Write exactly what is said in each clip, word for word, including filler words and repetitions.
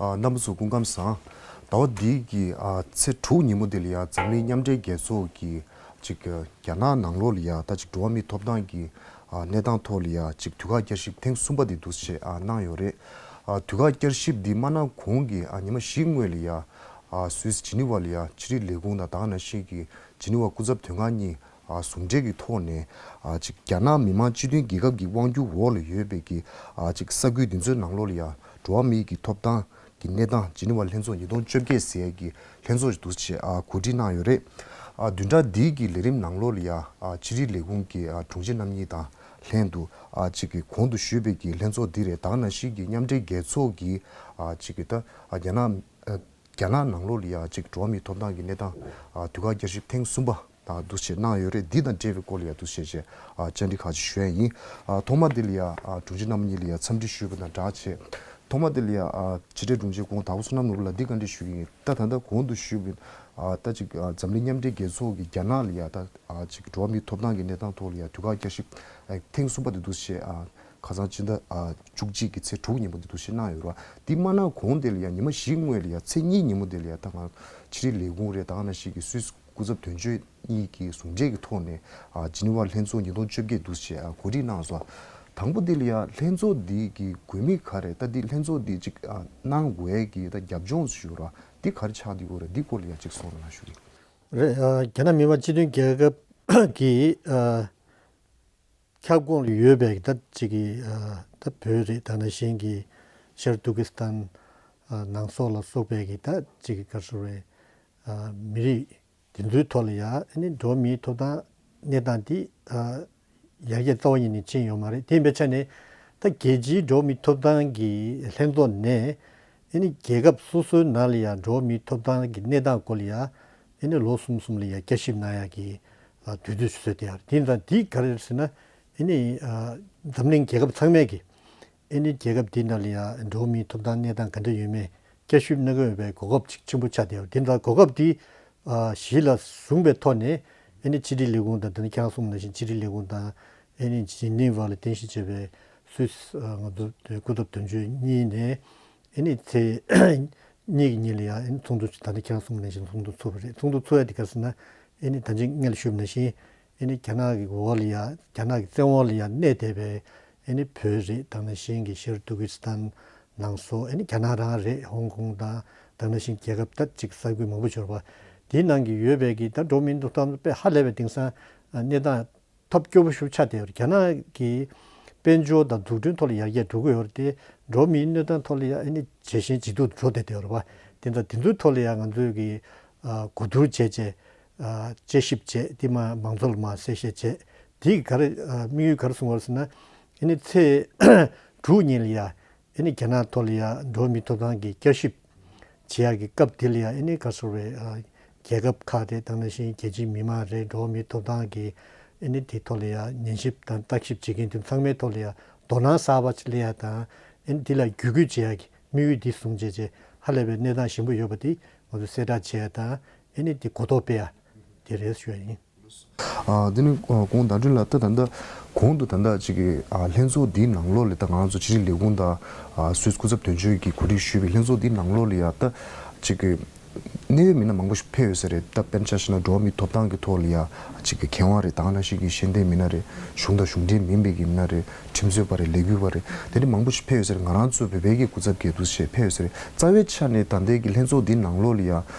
ཨ། རྣམ་པ་ཚོ་སྐུ་ཁམས་བཟང་། ཟླ་བ་འདིའི་གི་ཨ་ཚེས་དྲུག་ཉིན་མོ་འདི་ལ་ཡ་འཛམ་གླིང་མཉམ་འབྲེལ་རྒྱལ་ཚོགས་ཀྱི་ཅིག་རྒྱ་ནག་ནང་ལོགས་ལ་ཡ་ད་ཅིག་འགྲོ་བ་མིའི་ཐོབ་ཐང་གི་ཨ་གནས་སྟངས་ཐོག་ལ་ཡ་ཅིག་དུས་བཀག་བསྐྱར་ཞིབ་ཐེངས་གསུམ་པ་འདི་འདུག་སེ་ཨ་གནང་ཡོད་རེད། ཨ་དུས་བཀག་བསྐྱར་ཞིབ་འདི་མ་གནང་གོང་གི་ཨ་ཉི་མ་བཞི་སྔོན་ལ་ཡ་ཨ་སུད་སི་ཇི་ནི་ཝ་ལ་ཡ་ཕྱི་དྲིལ་ལས་ཁུངས་དང་ད་ག་ནང་བཞིན་གྱི་ཇི་ནི་ཝ་སྐུ་ཚབ་དོན་ཁང་གཉིས་ཨ་ཟུང་འབྲེལ་གྱི་ཐོག་ནས་ཨ་ཅིག་རྒྱ་ནག་མི་དམངས་སྤྱི་མཐུན་རྒྱལ་ཁབ་ཀྱི་དབང་སྒྱུར་འོག་ལ་ཡོད་པའི་གི་ཨ་ཅིག་ས་ཁུལ་འདི་ཚོའི་ནང་ལོགས་ལ་ཡ་འགྲོ་བ་མིའི་གི་ཐོབ་ཐང་གི་གནས་སྟངས་ཇི་ནི་ཝ་ལྷན་ཚོགས་ཉིས་སྟོང་བཅོ་བརྒྱད་ཟེར་ཡ་གི་ལྷན་ཚོགས་ཤིག་འདུག་སེ་ཨ་གོ་སྒྲིག་གནང་ཡོད་རེད། ཨ་བདུན་ཕྲག་འདིའི་གི་ལས་རིམ་ནང་ལོགས་ལ་ཡ་ཨ་ཕྱི་དྲིལ་ལས་ཁུངས་ཀྱི་ཨ་དྲུང་ཆེ་རྣམ་གཉིས་དང་ལྷན་དུ་ཨ་ཅིག་གི་གོང་དུ་ཞུས་པའི་གི་ལྷན་ཚོགས་འདི་རེད། ད་ག་ནང་བཞིན་གྱི་མཉམ་འབྲེལ་རྒྱལ་ཚོགས་ཀྱི་ཨ་ཅིག་གི་ད་ཨ་རྒྱ་ནག་ཨ་རྒྱ་ནག་ནང་ལོགས་ལ་ཡ་ཅིག་འགྲོ་བ་མིའི་ཐོབ་ཐང་གི་གནས་སྟངས་ཨ་དུས་བཀག་བསྐྱར་ཞིབ་ཐེངས་གསུམ་པ་དང་འདུག་སེ་གནང་ཡོད་རེད། འདི་དང་འབྲེལ་བའི་སྐོར་ལ་ཡ་འདུག་སེ་བྱས་ཨ་བཅར་འདྲི་ཁག་ཅིག་ཞུ་ཡ་ཡིན། ཨ་ཐོག་མ་འདི་ལ་ཡ་ཨ་དྲུང་ཆེ་རྣམ་གཉིས་ལ་ཡ་འཚམས་འདྲི་ཞུས་པ་དང་སྦྲགས་བྱས། ཐོག་མ་འདི་ལ་ཡ་ཨ་ཕྱི་དྲིལ་དྲུང་ཆེ་ཁོང་དྭགས་པོ་བསོད་ནམས་ནོར་བུ་ལགས་འདི་བཀའ་འདྲི་ཞུ་གི་ཡིན། ད་ད་ལྟ་གོང་དུ་ཞུས་པའི་ཨ་ད་ཅིག་ཨ་འཛམ་གླིང་མཉམ་འབྲེལ་རྒྱལ་ཚོགས་ཀྱི་རྒྱ་ནག་ལ་ཡ་ད་ཨ་ཅིག་འགྲོ་བ་མིའི་ཐོབ་ཐང་གི་གནས་སྟངས་ཐོག་ལ་ཡ་དུས་བཀག་བསྐྱར་ཞིབ་ཨ་ཐེངས་གསུམ་པ་འདི་འདུག་སེ་ཨ་ཁ་སང་ཕྱི་ཟླ་ཨ་བཅུ་གཅིག་གི་ཚེས་དྲུག་ཉིན་མོ་འདི་འདུག་སེ་གནང་ཡོད་རེད་བ། འདི་མ་གནང་གོང་དེ་ལ་ཡ་ཉི་མ་བཞི་སྔོན་ལ་ཡ་ཚེས་གཉིས་ཉིན་མོ་དེ་ལ་ཡ་ད་ང་ཕྱི་དྲིལ་ལས་ཁུངས་རེད། ད་ག་ནང་བཞིན་གྱི་སུད་སི་སྐུ་ཚབ་དོན་གཅོད་གཉིས་ཀྱི་ཟུང་འབྲེལ་གྱི་ཐོག་ནས་ཨ་ཇི་ནི་ཝ་ལྷན་ཚོགས་ཉིས་སྟོང་བཅོ་བརྒྱད་འདུག་སེ་ཨ་གོ་སྒྲིག་གནང་སོང་། དང་པོ་འདི་ལ་ཡ་ལྷན་ཚོགས་འདི་གི་དགོས་དམིགས་ག་རེ། ད་འདི་ལྷན་ཚོགས་འདི་ཅིག་ཨ་གནང་དགོས་ཀྱི་ད་རྒྱབ་ལྗོངས་ཞུ་ར་འདི་ག་རེ་ཆགས་འདུག་གོ་རེད། འདི་སྐོར་ལ་ཡ་ཅིག་གསུང་རོགས་གནང་ཞུ་གི། རེད། ཨ་རྒྱ་ནག་མི་དམངས་སྤྱི་མཐུན་རྒྱལ་ཁབ་ཀྱི་ཨ་ཁྱབ་ཁོངས་ལ་ཡོད་པའི་ད་ཅིག་གི་ཨ་ད་བོད་རེད། ད་ནང་བཞིན་གྱི་ཤར་ཏུར་ཀི་སི་ཐན་ཨ་ནང་སོག་ལ་སོགས་པའི་གི་ད་ཅིག་གི་ག་རེ་ཟེར་རེད། ཨ་མི་རིགས་དེ་ཚོའི་ཐོག་ལ་ཡ་ཨ་ནི་འགྲོ་བ་མིའི་ཐོབ་ཐང་གནས་སྟངས་དེ་ཨ་ཡར་རྒྱས་རྩ་བ་ཉིད་ནས་ཕྱིན་ཡོད་མ་རེད། དེ་ཡིན་པའི་ཆ་ནས་ད་རྒྱལ་སྤྱིའི་འགྲོ་བ་མིའི་ཐོབ་ཐང་གི་ལྷན་ཚོགས་ནས་ཨ་ནི་རྒྱལ་ཁབ་སོ་སོའི་ནང་ལ་ཡ་འགྲོ་བ་མིའི་ཐོབ་ཐང་གི་གནས་སྟངས་སྐོར་ལ་ཡ་ཨ་ནི་ལོ་གསུམ་གསུམ་ལ་ཡ་བསྐྱར་ཞིབ་གནང་ཡ་གི་ཨ་དུས་ཚོད་བཟོས་བསྡད་ཡོད་རེད། དེ་ཡིན་ཙང་འདི་ག་རེ་རེད་ཟེར་ན་ཨ་ནི་ཨ་འཛམ་གླིང་རྒྱལ་ཁབ་ཚང་མས་ཀྱི་ཨ་ནི་རྒྱལ་ཁབ་འདི་ནང་ལ་ཡ་འགྲོ་བ་མིའི་ཐོབ་ཐང་གནས་སྟངས་ག་འདྲ་ཡོད་མེད་བསྐྱར་ཞིབ་གནང་གི་ཡོད་པའི་གོ་སྐབས་ཅིག་ཆེན་པོ་ཆགས་བསྡད་ཡོད་རེད། དེ་ཡིན་ཙང་གོ་སྐབས་འདི་ཨ་གཞི་ལ་བཟུང་བའི་ཐོག་ནས་ཨ་ནི་ཕྱི་དྲིལ་ལས་ཁུངས་དང་དེ་ནི་ཁྱེད་རང་གསུངས་པ་ནང་བཞིན་ཕྱི་དྲིལ་ལས་ཁུངས་དང་ཨ་ནི་ཇི་ནི་ཝ་ལ་རྟེན་གཞི་བྱས་པའི་སུད་སི་ཨ་ང་ཚོ་སྐུ་ཚབ་དོན་གཅོད་གཉིས་ནས་ཨ་ནི་ཚེས་གཉིས་ཀྱི་ཉིན་ལ་ཡང་ཨ་ནི་ཚོགས་འདུ་ད་ནི་ཁྱེད་རང་གསུངས་པ་ནང་བཞིན་ཚོགས་འདུ་ཚོགས་པ་རེད། ཚོགས་འདུ་ཚོགས་ཡ་དེ་ག་རེ་ཟེར་ན་ཨ་ནི་ད་ཅིང་སྔོན་ལ་ཞུས་པ་ནང་བཞིན་ཨ་ནི་རྒྱ་ནག་གི་འོག་ལ་ཡ་རྒྱ་ནག་གི་བཙན་འོག་ལ་ཡ་གནས་བསྡད་པའི་ཨ་ནི་བོད་རེད། ད་ནང་བཞིན་གྱི་ཤར་ཏུར་ཀི་སི་ཐན་ནང་སོག་ཨ་ནི་རྒྱ་ནག་རང་རེད། ཧོང་ཀོང་དང་ད་ནང་བཞིན་རྒྱལ་ཁབ་ད་ཅིག་ས་ཁུལ་མང་པོ་ཡོད་རེད་པ། དེའི་ནང་གི་ཡོད་པའི་གི་ད་འགྲོ་བ་མིའི་ཐོབ་ཐང་དཔེ་ཧ་ལས་པའི་དེང་སང་གནས་སྟངས་ཐབས་སྐྱོ་པོ་ཞིག་ཆགས་བསྡད་ཡོད་རེད། རྒྱ་ནག་གི་དཔལ་འབྱོར་དང་འཛུགས་སྐྲུན་ཐོག་ལ་ཡར་རྒྱས་འགྲོ་གི་ཡོད་རེད་དེ། འགྲོ་བ་མིའི་གནས་སྟངས་ཐོག་ལ་ཡང་ཨ་ནི་ཇེ་ཞན་ཇེ་སྡུག་ཏུ་འགྲོ་བསྡད་ཡོད་རེད་པ། དེ་ཚོ་དེ་ཚོའི་ཐོག་ལ་ཡང་ང་ཚོས་ཀྱི་ཨ་གོ་བསྡུར་བྱས་བྱས་ཨ་དཔྱད་ཞིབ་བྱས་དེ་མ་མང་ཚོགས་ལ་མ་གསལ་བཤད་བྱས་དེ་ག་རེ་ཨ་དམིགས་ཡུལ་ག་རེ་བཟུང་བ་རེད་ཟེར་ན། ཨ་ནི་ཚེས་དྲུག་ཉིན་ལ་ཡ་ཨ་ནི་རྒྱ་ནག་ཐོག་ལ་ཡ་འགྲོ་བ་མིའི་ཐོབ་ཐང་གི་བསྐྱར་ཞིབ་བྱེད་ཡག་གི་སྐབས་དེ་ལ་ཡང་ཨ་ནི་ག་རེ་ཟེར་རེད། ཨ་རྒྱལ་ཁབ་ཁག་དེ་དང་ནང་བཞིན་རྒྱལ་སྤྱིའི་མི་མང་རེད། འགྲོ་བ་མིའི་ཐོབ་ཐང་གི་ཨ་ནི་དེ་ཐོག་ལ་ཡང་ཉན་ཞིབ་དང་བརྟག་ཞིབ་བྱེད་མཁན་དེ་ཚང་མའི་ཐོག་ལ་ཡང་དོ་སྣང་གསར་པ་ཅིག་སླེབས་ཡག་དང་ཨ་ནི་དེ་ལ་བརྒྱུད་སྐུལ་བྱེད་ཡག་གི་དམིགས་ཡུལ་འདི་བཟུང་བྱས་རྗེས་ཧ་ལས་པའི་གནས་སྟངས་ཞན་པོ་ཡོད་པ་དེ་ང་ཚོས་གསལ་བསྒྲགས་བྱེད་ཡག་དང་ཨ་ནི་དེ་གོ་རྟོགས་སྤེལ་ཡག་དེ་རེད་ཞུ་ཡ་ཡིན། ཨ་དེ་ནི་ཨ་གོང་ཟླ་སྒྲོན་ལགས་ད་ད་ལྟ་གོང་དུ་ད་ལྟ་ཅིག་གི་ཨ་ལྷན་ཚོགས་འདིའི་ནང་ལོགས་ལ་ད་ང་ཚོ་ཕྱི་དྲིལ་ལས་ཁུངས་དང་ཨ་སུད་སི་སྐུ་ཚབ་དོན་གཅོད་ཀྱིས་གོ་སྒྲིག་ཞུས་པའི་ལྷན་ཚོགས་འདིའི་ནང་ལོགས་ལ་ཡ་ད་ཅིག་གི་གནད་ཡོད་མི་སྣ་མང་པོ་ཞིག་ཕེབས་ཡོད་ས་རེད། ད་དཔེར་ན་ཆ་བཞག་ན་འགྲོ་བ་མིའི་ཐོབ་ཐང་གི་ཐོག་ལ་ཡ་ཅིག་གི་མཁས་དབང་རེད། ད་ག་ནང་བཞིན་གྱི་ཤེས་ལྡན་མི་སྣ་རེད། གཞུང་དང་གཞུང་འབྲེལ་མིན་པའི་གི་མི་སྣ་རེད། ཁྲིམས་རྩོད་པ་རེད། ལས་འགུལ་བ་རེད། དེ་འདྲ་མང་པོ་ཞིག་ཕེབས་ཡོད་ས་རེད། ང་རང་ཚོ་བོད་པའི་གི་སྐུ་ཚབ་འགན་འདུག་ཞེས་ཕེབས་ཡོད་ས་རེད། རྩ་བའི་ཆ་ནས་ད་ལྟའི་གི་ལྷན་ཚོགས་འདིའི་ནང་ལོགས་ལ་ཡ་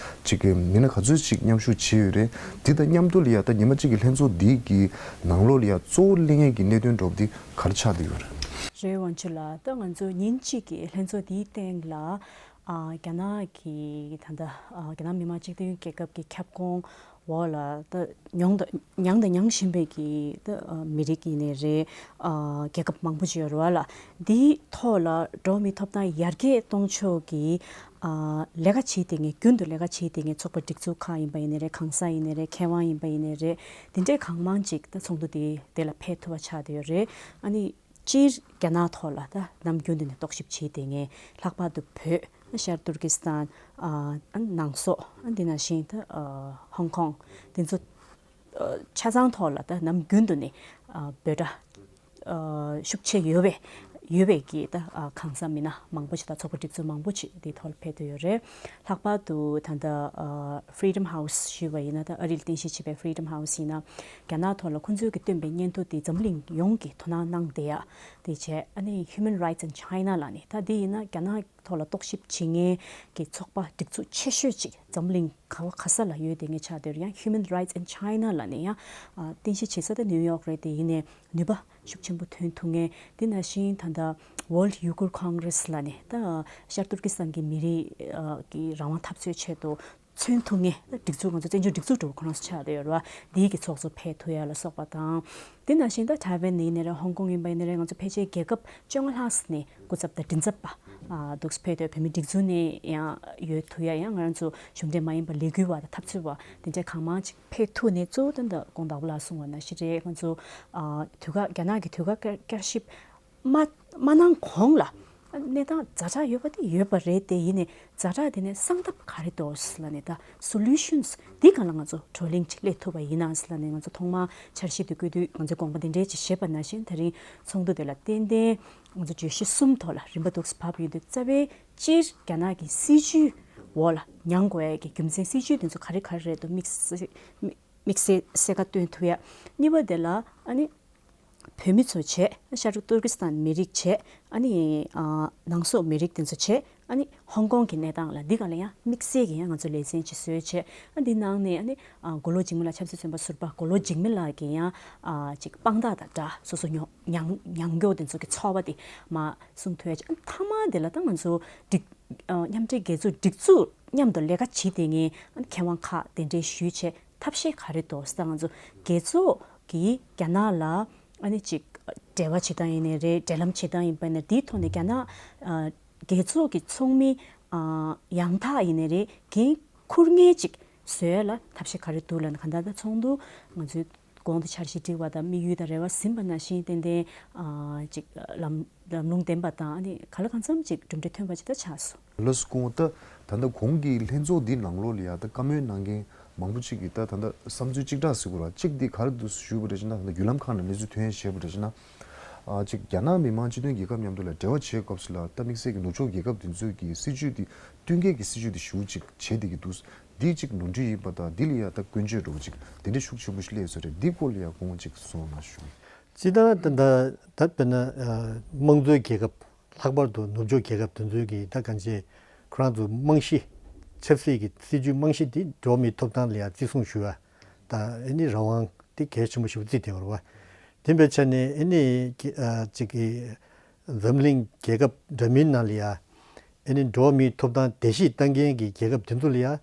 ཅིག་གི་མི་སྣ་ག་ཚོད་ཅིག་མཉམ་ཞུགས་བྱས་ཡོད་རེད། འདི་དང་མཉམ་དུ་ལ་ཡ་ད་ཉི་མ་གཅིག་གི་ལྷན་ཚོགས་འདི་གི་ནང་ལོགས་ལ་ཡ་གཙོ་བོ་གླེང་ཡས་ཀྱི་གནད་དོན་འདྲ་པོ་འདི་ག་རེ་ཆགས་བསྡད་ཡོད་རེད། རེད་དབང་ཕྱུག་ལགས། ད་ང་ཚོ་ཉིན་གཅིག་གི་ལྷན་ཚོགས་འདིའི་སྟེང་ལ་ཨ་རྒྱ་ནག་གི་ད་ལྟ་ཨ་རྒྱ་ནག་མི་དམངས་སྤྱི་མཐུན་རྒྱལ་ཁབ་ཀྱི་ཁྱབ་ཁོངས་འོག་ལ་ད་མྱོང་དང་མྱངས་དང་མྱང་བཞིན་པའི་གི་ད་ཨ་མི་རིགས་ཡིན་ནའི་རེད། ཨ་རྒྱལ་ཁབ་མང་པོ་ཅིག་ཡོད་རེད་བ་ལ། འདིའི་ཐོག་ལ་འགྲོ་བ་མིའི་ཐོབ་ཐང་ཡར་རྒྱས་གཏོང་ཕྱོགས་ཀྱི་ཨ་ལས་ཀ་བྱེད་བསྡད་མཁན། རྒྱུན་དུ་ལས་ཀ་བྱེད་བསྡད་མཁན་ཚོགས་པ་སྒྲིག་འཛུགས་ཁག་ཡིན་པ་ཡིན་ནའི་རེད། གང་ཟག་ཡིན་ནའི་རེད། མཁས་དབང་ཡིན་པ་ཡིན་ནའི་རེད། དེ་འདྲས་གང་མང་ཅིག་ད་ཚོགས་འདུ་དེ་དེ་ལ་ཕེབས་ཐུབ་པ་ཆགས་བསྡད་ཡོད་རེད། ཨ་ནི་སྤྱིར་རྒྱ་ནག་ཐོག་ལ་ད་ནམ་རྒྱུན་དུ་ནས་རྟོག་ཞིབ་བྱེད་བསྡད་མཁན་ལྷག་པར་དུ་བོད། ཤར་ཏུར་ཀི་སི་ཐན། ཨ་ནང་སོག་ཨ་འདི་ནང་བཞིན་ད་ཨ་ཧོང་ཀོང་འདི་ཚོ་ཨ་ཆ་ཚང་ཐོག་ལ་ད་ནམ་རྒྱུན་དུ་ནས་ཨ་འབོད་སྒྲ་ཨ་ཤུགས་ཆེ་ཡོད་པའི་ ཡོད་པའི་གི་ད་ཨ་གང་ཟག་མི་སྣ་མང་པོ་ཞིག་དང་ཚོགས་པ་སྒྲིག་འཛུགས་མང་པོ་ཞིག་དེའི་ཐོག་ལ་ཕེབས་བསྡད་ཡོད་རེད། ལྷག་པར་དུ་ད་ལྟ་ཨ་Freedom House ཞུས་པ་ཡིན་ན། ད་ཨ་རིར་རྟེན་གཞི་བྱས་པའི་Freedom House ཡིན་ན། རྒྱ་ནག་ཐོག་ལ་ཁོང་ཚོའི་གི་བཏོན་པའི་སྙན་ཐོ་དེ་འཛམ་གླིང་ཡོངས་ཀྱིས་དོ་སྣང་གནང་བསྡད་ཡ་དེ་བྱས། ཨ་ནི་Human Rights in China ལབ་ནས། ད་དེ་ཡིན་ན་རྒྱ་ནག་ཐོག་ལ་རྟོག་ཞིབ་བྱེད་མཁན་གྱི་ཚོགས་པ་སྒྲིག་འཛུགས་ཆེ་ཤོས་ཅིག་འཛམ་གླིང་ག་བ་ག་ས་ལ་ཡོད་དེ་ངས་ཆགས་བསྡད་ཡོད། ཡང་Human Rights in China ལབ་ནས་ཡང་ཨ་རྟེན་གཞི་བྱེད་ས་དེ་ནིའུ་ཡོག་རེད། དེ་ཡིན་ནའི་ནུས་པ་ཤུགས་ཆེན་པོ་ཐོན་ཐུབ་མཁན། དེ་ནང་བཞིན་ད་ལྟ་World Uyghur Congress ལབ་ནས། ད་ཤར་ཏུར་ཀི་སི་ཐན་གྱི་མི་རིགས་ཨ་གི་རང་དབང་འཐབ་རྩོད་ཆེད་དུ་མཚོན་ཐུབ་མཁན་སྒྲིག་འཛུགས། ང་ཚོ་བཙན་བྱོལ་སྒྲིག་འཛུགས་འདྲ་བོ་ཁོ་རང་ཚོ་ཆགས་བསྡད་ཡོད་རེད་བ། འདིའི་གི་ཚོགས་གཙོ་ཕེབས་ཐུབ་ཡ་ལ་སོགས་པ་དང་། དེ་ནང་བཞིན་ད་ཐའེ་ཝན་ཡིན་ནའི་རེད། ཧོང་ཀོང་ཡིན་པ་ཡིན་ནའི་རེད། ང་ཚོ་ཕལ་ཆེར་རྒྱལ་ཁབ་བཅོ་ལྔ་ལྷག་ནས་སྐུ་ཚབ་དང་མགྲིན་ཚབ་པ་ཨ་འདུག་སེ་ཕེབས་ཐུབ་ཡ། བོད་མིའི་སྒྲིག་འཛུགས་ནས་ཡང་ཡོད་ཐུབ་ཡ། ཡང་ང་རང་ཚོ་གཞུང་འབྲེལ་མ་ཡིན་པ་ལས་འགུལ་བ་དང་འཐབ་རྩོད་པ་དེ་འདྲ་གང་མང་ཅིག་ཕེབས་ཐུབ་ནས། གཙོ་བོ་ད་ལྟ་དགོངས་དག་པོ་ལགས་གསུངས་པ་ནང་བཞིན་རེད། ང་ཚོ་ཨ་དུས་བཀག་རྒྱ་ནག་གི་དུས་བཀག་བསྐྱར་བསྐྱར་ཞིབ་མ་མ་གནང་གོང་ལ་གནས་སྟངས་ཛ་དྲག་ཡོད་པ་དེ་ཡོད་པ་རེད། དེ་ཡིན་ནའི་ཛ་དྲག་དེ་ནས་སང་ཐབས་ག་རེ་འདུག་ལབ་ནས། ད་Solutions འདི་སྒང་ལ་ང་ཚོ་བགྲོ་གླེང་ཅིག་སླེབས་ཐུབ་པ་ཡིན་ན་ལབ་ནས། ང་ཚོ་ཐོག་མར་འཆར་གཞི་དེ་བཀོད་དུས་ང་ཚོས་དགོངས་པ་འདི་འདྲའི་ཅིག་བཞེས་པ་ནང་བཞིན། དེ་རིང་ཚོགས་འདུ་དེ་ལ་ཏན་ཏན་ང་ཚོ་བརྗོད་གཞི་གསུམ་ཐོག་ལ་རིམ་པ་འདུག་སེ་བབས་ཡོད་དུས། རྩ་བའི་སྤྱིར་རྒྱ་ནག་གི་སྲིད་ཇུས་འོག་ལ་མྱངས་དགོས་ཡ་གི་རྒྱུ་མཚན། སྲིད་ཇུས་དེ་ཚོ་ག་རེ་ག་རེ་རེད་འདུག་དམིགས་བསལ་དམིགས་བསལ་གསལ་ཁ་སྟོན་ཐུབ་ཡ། གཉིས་པ་དེ་ལ་ཨ་ནི་བོད་མི་ཚོ་བྱས། ཤར་ཏུར་ཀི་སི་ཐན་མི་རིགས་བྱས། ཨ་ནི་ཨ་ནང་སོག་མི་རིགས་དེ་ཚོ་བྱས། ཨ་ནི་ཧོང་ཀོང་གི་གནས་སྟངས་ལ། འདི་སྒང་ལ་ཡང་དམིགས་བསལ་གྱི་ཡང་ང་ཚོ་ལེ་ཚན་ཅིག་བཟོས་བྱས། ཨ་འདི་ནང་ནས་ཨ་ནི་ཨ་མགོ་ལོག་འཇིགས་མེད་ལགས་ཆབ་སྲིད་བཙོན་པ་ཟུར་པ། མགོ་ལོག་འཇིགས་མེད་ལགས་ཀྱི་ཡང་ཨ་ཅིག་དཔང་རྟགས་དང་འདྲ། སོ་སོ་ཉོ་མྱངས་མྱངས་མགྱོགས་དེ་ཚོ་གི་ཚོར་བ་དེ་མར་གསུང་ཐུབ་ཡ་ཅིག། ཨ་མཐའ་མ་དེ་ལ་ད་ང་ཚོ་སྒྲིག་ཨ་མཉམ་འབྲེལ་རྒྱལ་ཚོགས་སྒྲིག་འཛུགས་མཉམ་དུ་ལས་ཀ་བྱེད་བསྡད་མཁན་ཨ་མཁས་དབང་ཁག་གདན་འདྲེན་ཞུས་བྱས། ཐབས་ཤེས་ག་རེ་འདུག་ཟེར། ད་ང་ཚོ་རྒྱལ་ཚོགས་ཀྱིས་རྒྱ་ནག་ལ་ཨ་ནི་ཅིག་འབྲེལ་བ་བྱེད་སྟངས་ཡིན་ནའི་རེད། འབྲེལ་ལམ་བྱེད་སྟངས་ཡིན་པ་ཡིན་ནའི། དེའི་ཐོག་ནས་རྒྱ་ནག་ཨ་རྒྱལ་ཚོགས་ཀྱི་ཚོགས་མི་ཨ་ཡང་དག་ཡིན་ནའི་རེད། འགན་འཁུར་མཁན་ཅིག་བཟོ་ཡ་ལ་ཐབས་ཤེས་ག་རེ་འདུག་ལབ་ན། གང་ལྟར་ད་ཚོགས་འདུ་ང་ཚོའི་གོང་དུ་འཆར་གཞི་བསྒྲིགས་པ་དང་དམིགས་ཡུལ་དང་རེ་བ་ཟིན་པ་ནང་བཞིན་ཏན་ཏན་ཨ་ཅིག་ལམ་ལམ་ལྷོང་ལྡན་པ་དང་། ཨ་ནི་གང་ལ་གང་འཚམ་ཅིག་གྲུབ་འབྲས་ཐོན་པ་ཅིག་ད་ཆགས་སོང་། ལགས་སོ། སྐུ་ངོ། ད་ད་ལྟ་གོང་གི་ལྷན་ཚོགས་འདིའི་ནང་ལོགས་ལ་ཡ་ད་བཀའ་མོལ་གནང་མཁན་མང་པོ་ཅིག་གིས་ད་ད་ལྟ་བསམ་ཚུལ་གཅིག་གྲགས་ཟེར་དགོས་རེད་བ། གཅིག་འདི་ག་རེ་འདུག་ཞུས་པ་རེད་ཅེ་ན། ད་ལྟ་བརྒྱུད་ལམ་ཁག་ནས་གནས་ཚུལ་ཐོན་ཡ་བྱས་པ་རེད་ཅེ་ན། ཨ་ཅིག་རྒྱ་ནག་མི་དམངས་སྤྱི་མཐུན་རྒྱལ་ཁབ་མཉམ་དུ་ལ་འབྲེལ་བ་བྱེད་སྐབས་སུ་ལ། ད་དམིགས་བསལ་གྱི་ནུབ་ཕྱོགས་རྒྱལ་ཁབ་དེ་ཚོའི་གི་སྲིད་ཇུས་དེ་བསྟུན་མཁས་ཀྱི་སྲིད་ཇུས་དེ་ཞེ་པོ་ཅིག་བྱེད་བསྡད་ཀྱི་འདུག་འདི་གཅིག་ནོར་འཁྲུལ་ཡིན་པ་དང་། འདི་ལ་ཡ་ད་སྐྱོན་བརྗོད་འདྲ་བོ་ཅིག་དེ་འདྲ་ཤུགས་ཆེན་པོ་ཞིག་སླེབས་ཡོད་ས་རེད། འདི་སྐོར་ལ་ཡ་སྐུ་ངོ་གཅིག་གསུང་གནང་ཞུ། སྤྱིར་བཏང་ད་ད་ད་དཔེར་ན་ཨ་དམངས་གཙོའི་རྒྱལ་ཁབ། ལྷག་པར་དུ་ནུབ་ཕྱོགས་རྒྱལ་ཁབ་དེ་ཚོའི་གི་ད་གང་ཅི་ཁོ་རང་ཚོ་རྨང་གཞི། ཆབ་སྲིད་ཀྱི་སྲིད་ཇུས་རྨང་གཞི་དེ་འགྲོ་བ་མིའི་ཐོབ་ཐང་ལ་ཡ་བརྩི་སྲུང་ཞུ་བ་དང་། ཨ་ནི་རང་དབང་དེ་གལ་ཆེན་པོ་ཞིག་བརྩིས་བསྡད་པ་རེད་བ། དེ་འབད་ཆ་ནས་ཨ་ནི་ཀི་ཨ་ཅིག་གི་འཛམ་གླིང་རྒྱལ་ཁབ་འདྲ་མིན་ནང་ལ་ཡ་ཨ་ནི་འགྲོ་བ་མིའི་ཐོབ་ཐང་བརྡལ་བཤིག་བཏང་མཁན་གྱི་རྒྱལ་ཁབ་དེ་ཚོ་ལ་ཡ་ཨ་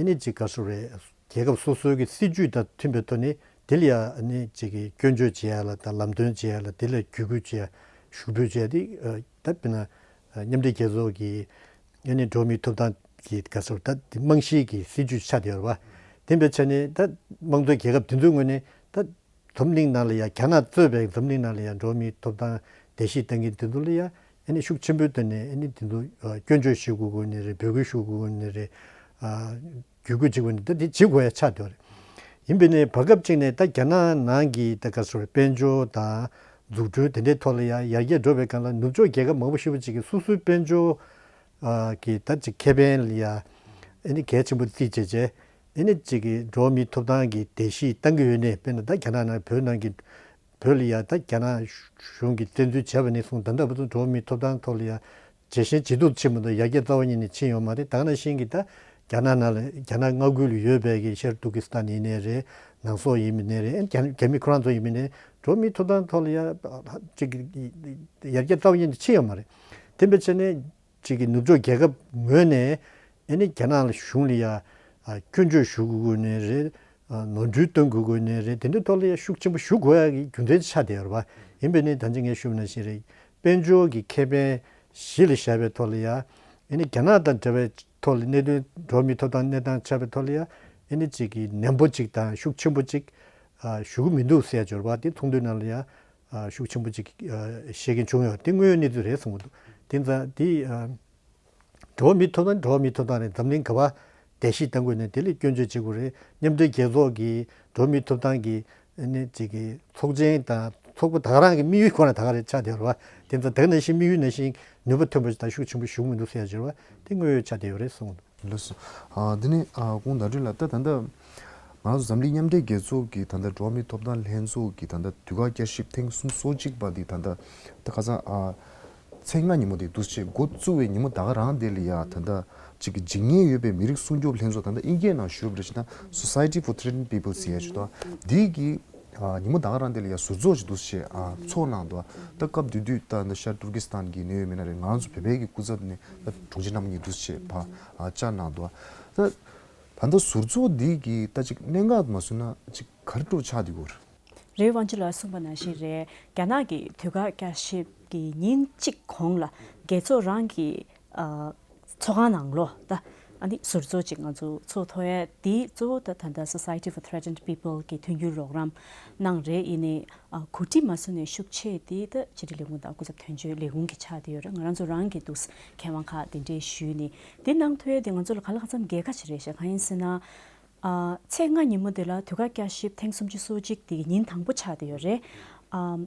ནི་ཅིག་ག་རེ་ཟེར་དགོས་རེད། རྒྱལ་ཁབ་སོ་སོའི་གི་སྲིད་ཇུས་དང་མཐུན་པའི་ཐོག་ནས་དེ་ལ་ཡ་ཨ་ནི་ཅིག་གི་སྐྱོན་བརྗོད་བྱེད་ཡ་ལ་དང་ལམ་སྟོན་བྱེད་ཡ་ལ། དེ་ལ་བརྒྱུད་སྐུལ་བྱེད་ཡ། ཞུ་འབོད་བྱེད་ཡ་དེ་ཨ་ད་དཔེར་ན་ཨ་མཉམ་འབྲེལ་རྒྱལ་ཚོགས་ཀྱི་ཨ་ནི་འགྲོ་བ་མིའི་ཐོབ་ཐང་གི་ག་རེ་ཟེར་དགོས་རེད། ད་དེ་རྨང་གཞིའི་གི་སྲིད་ཇུས་ཆགས་བསྡད་ཡོད་རེད་བ། དེ་འབད་ཆ་ནས་ད་དམངས་གཙོའི་རྒྱལ་ཁབ་དེ་ཚོའི་ངོས་ནས་ད་འཛམ་གླིང་ནང་ལ་ཡ་རྒྱ་ནག་གཙོས་པའི་འཛམ་གླིང་ནང་ལ་ཡ་འགྲོ་བ་མིའི་ཐོབ་ཐང་བརྡལ་བཤིག་བཏང་མཁན་དེ་ཚོ་ལ་ཡ་ཨ་ནི་ཤུགས་ཆེན་པོའི་ཐོག་ནས་ཨ་ནི་དེ་ཚོ་ཨ་སྐྱོན་བརྗོད་ཞུ་དགོས་དགོས་ནི་རེད། འབོད་སྐུལ་ཞུ་དགོས་དགོས་ནི་རེད། ཨ་བརྒྱུད་སྐུལ་བྱེད་དགོས་ནི། ད་དེ་བྱེད་དགོས་ཡ་ཆགས་བསྡད་ཡོད་རེད། ཡིན་པས་ནས་བར་སྐབས་ཅིག་ནས་ད་རྒྱ་ནག་ནང་གི་ད་ག་རེ་ཟེར་དགོས་རེད། དཔལ་འབྱོར་དང་འཛུགས་སྐྲུན་དེ་འདྲའི་ཐོག་ལ་ཡ་ཡར་རྒྱས་འགྲོ་བའི་སྒང་ལ་ནུབ་ཕྱོགས་རྒྱལ་ཁབ་མང་པོ་ཞེ་པོ་ཅིག་གིས་སོ་སོའི་དཔལ་འབྱོར་ཨ་གི་ད་ཅིག་ཁེ་ཕན་ལ་ཡ་ཨ་ནི་གལ་ཆེན་པོ་བརྩིས་བྱས་བྱས། ཨ་ནི་ཅིག་གི་འགྲོ་བ་མིའི་ཐོབ་ཐང་གི་བརྡལ་བཤིག་བཏང་གི་ཡོད་ནས། དཔེར་ན་ད་རྒྱ་ནག་ནང་བོད་ནང་གི་བོད་ལ་ཡ་ད་རྒྱ་ནག་གཞུང་གིས་བཙན་འཛུལ་བྱས་པ་ནས་བཟུང་ད་ལྟ་བར་དུ་འགྲོ་བ་མིའི་ཐོབ་ཐང་ཐོག་ལ་ཡ་ཇེ་ཞན་ཇེ་སྡུག་ཕྱིན་མ་གཏོགས་ཡར་རྒྱས་རྩ་བ་ཉིད་ནས་ཕྱིན་ཡོད་མ་རེད། ད་ག་ནང་བཞིན་གྱི་ད་རྒྱ་ནག་ནང་ལ་རྒྱ་ནག་མངའ་ཁུལ་ལ་ཡོད་པའི་གི་ཤར་ཏུར་ཀི་སི་ཐན་ཡིན་ནའི་རེད། ནང་སོག་ཡིན་པ་ནའི་རེད། རྒྱ་རྒྱ་མི་ཁོ་རང་ཚོ་ཡིན་པ་ནའི་འགྲོ་བ་མིའི་ཐོབ་ཐང་ཐོག་ལ་ཡ་ཅིག་ཡར་རྒྱས་རྩ་བ་ཉིད་ནས་ཕྱིན་ཡོད་མ་རེད། དེ་འབད་བྱས་ནས་ཅིག་གི་ནུབ་ཕྱོགས་རྒྱལ་ཁབ་ངོས་ནས་ཨ་ནི་རྒྱ་ནག་གཞུང་ལ་ཡ་ཨ་སྐྱོན་བརྗོད་ཞུ་དགོས་དགོས་ནི་རེད། ཨ་ནོར་འཁྲུལ་སྟོན་དགོས་དགོས་ནི་རེད། དེ་འདྲའི་ཐོག་ལ་ཡ་ཤུགས་ཆེན་པོ་ཞུ་དགོས་ཡ་གི་རྒྱུ་མཚན་ཆགས་བསྡད་ཡོད་རེད་བ། ཡིན་པས་ནི་ད་ཅི་ངས་ཞུས་པ་ནང་བཞིན་རེད། དཔལ་འབྱོར་གྱི་ཁེ་ཕན་གཞི་ལ་བཞག་པའི་ཐོག་ལ་ཡ་ཨ་ནི་རྒྱ་ནག་དང་འབྲེལ་བའི་ཐོག་ལ་གནད་དོན། འགྲོ་བ་མིའི་ཐོབ་ཐང་གནས་སྟངས་ཆགས་པའི་ཐོག་ལ་ཡ་ཨ་ནི་ཅིག་གི་ནན་པོ་ཅིག་དང་ཤུགས་ཆེན་པོ་ཅིག་ཨ་ཞུ་གི་མི་འདུག་ཟེར་ཡ་ཅིག་ཡོད་རེད་བ། དེ་ཚོགས་འདུའི་ནང་ལ་ཡ་ཨ་ཤུགས་ཆེན་པོ་ཅིག་ཨ་བཤད་མཁན་བྱུང་ཡོད། དེ་དངོས་ཡོད་གནས་ཚུལ་རེད་གསུང་གི་འདུག། དེ་ཙང་དེ་ཨ་འགྲོ་བ་མིའི་ཐོབ་ཐང་། འགྲོ་བ་མིའི་ཐོབ་ཐང་རེད། འཛམ་གླིང་ག་བ་བརྡལ་བཤིག་བཏང་དགོས་ནས་དེ་ལ་སྐྱོན་བརྗོད་བྱེད་དགོས་རེད། མཉམ་འབྲེལ་རྒྱལ་ཚོགས་ཀྱི་འགྲོ་བ་མིའི་ཐོབ་ཐང་གི་ཨ་ནི་ཅིག་གི་ཚོགས་ཆེན་དང་ ཚོགས་པ་ད་ག་རང་གི་དམིགས་ཡུལ་ཁོ་ན་ད་ག་རེ་ཆགས་བསྡད་ཡོད་རེད་བ། དེ་ཚོ་དེ་ནང་བཞིན་དམིགས་ཡུལ་ནང་བཞིན་ནུས་པ་ཐོན་པ་ཞིག་ད་ཤུགས་ཆེན་པོ་ཞུགས་མི་འདུག་ཟེར་ཡ་ཅིག་རེད་བ། དེ་དངོས་ཡོད་ཆགས་བསྡད་ཡོད་རེད་གསུངས་འདུག། ལགས་སོ། ཨ། འདི་ནི་ཨ་ཁོང་ཟླ་སྒྲོན་ལགས། ད་ད་ལྟ་ང་ཚོ་འཛམ་གླིང་མཉམ་འབྲེལ་རྒྱལ་ཚོགས་ཀྱི་ད་ལྟ་འགྲོ་བ་མིའི་ཐོབ་ཐང་ལྷན་ཚོགས་ཀྱི་ད་ལྟ་དུས་བཀག་བསྐྱར་ཞིབ་ཐེངས་སུམ་ཅུ་སོ་གཅིག་པ་འདི་ད་ལྟ་ད་ཁ་སང་ཨ་ཚེས་ལྔ་ཉིན་མོ་དེ་འདུག་སེ་འགོ་བཙུགས་པའི་ཉིན་མོ་ད་ག་རང་དེ་ལ་ཡ་ད་ལྟ་ཅིག་གི་འཇིགས་ཉེན་ཡོད་པའི་མི་རིགས་སྲུང་སྐྱོབ་ལྷན་ཚོགས། ད་ལྟ་ཨིན་སྐད་ནང་ཞུས་པ་རེད་ཅེ་ན་Society for Threatened People ཟེར་ཡ་ཅིག་འདུག། འདི་གི་ཨ་ཉིན་མོ་ད་ག་རང་དེ་ལ་ཡ་ཟུར་ཚོགས་ཅིག་འདུག་སེ་ཨ་ཚོགས་གནང་འདུག། ད་སྐབས་དེ་དུས་ད་ད་ཤར་ཏུར་ཀི་སི་ཐན་གྱི་གནད་ཡོད་མི་སྣ་རེད། ང་ཚོ་བོད་པའི་གི་སྐུ་ཚབ་ནས་ད་དྲུང་ཆེ་རྣམ་གཉིས་འདུག་སེ་ཕར་ཨ་བཅར་གནང་འདུག། ད་ད་ལྟ་ཟུར་ཚོགས་འདི་གི་ད་ཅིག་གནད་འགག་མ་བཟུང་ན་ཅིག་ག་རེ་འདྲ་ཆགས་བསྡད་ཡོད་རེད། རེད། དབང་ཕྱུག་ལགས་གསུངས་པ་ནང་བཞིན་རེད། རྒྱ་ནག་གི་དུས་བཀག་བསྐྱར་ཞིབ་ཀྱི་ཉིན་གཅིག་གོང་ལ་རྒྱལ་ཚོགས་རང་གི་ཨ་ཚོགས་ཁང་ནང་ལོགས་ད་ཨ་ནི་ཟུར་ཚོགས་ཅིག་ང་ཚོ་ཚོགས་ཐུབ་ཡ་དེ་གཙོ་བོ་ད་ད་ལྟ་Society for Threatened People གི་མཐུན་འགྱུར་རོགས་རམ་གནང་རེད། ཡིན་ནའི་ཨ་གོ་སྒྲིག་མ་བཟོ་ནས་ཤུགས་ཆེ་དེ་ད་ཕྱི་དྲིལ་ལས་ཁུངས་དང་སྐུ་ཚབ་དོན་གཅོད་ལས་ཁུངས་ཀྱི་ཆགས་བསྡད་ཡོད་རེད། ང་རང་ཚོ་རང་གི་འདུག་མཁས་དབང་ཁག་དེ་འདྲས་ཞུས་ནས་དེ་གནང་ཐུབ་ཡ་དེ་ང་ཚོ་ལ་ག་ལ་ག་ཚོད་གལ་ཆེ་རེད་ཤག། གང་ཡིན་ཟེར་ན། ཨ་ཚེས་ལྔ་ཉིན་མོ་དེ་ལ་དུས་བཀག་བསྐྱར་ཞིབ་ཐེངས་སུམ་ཅུ་སོ་གཅིག་དེ་ཉིན་དང་པོ་ཆགས་བསྡད་ཡོད་རེད། ཨ་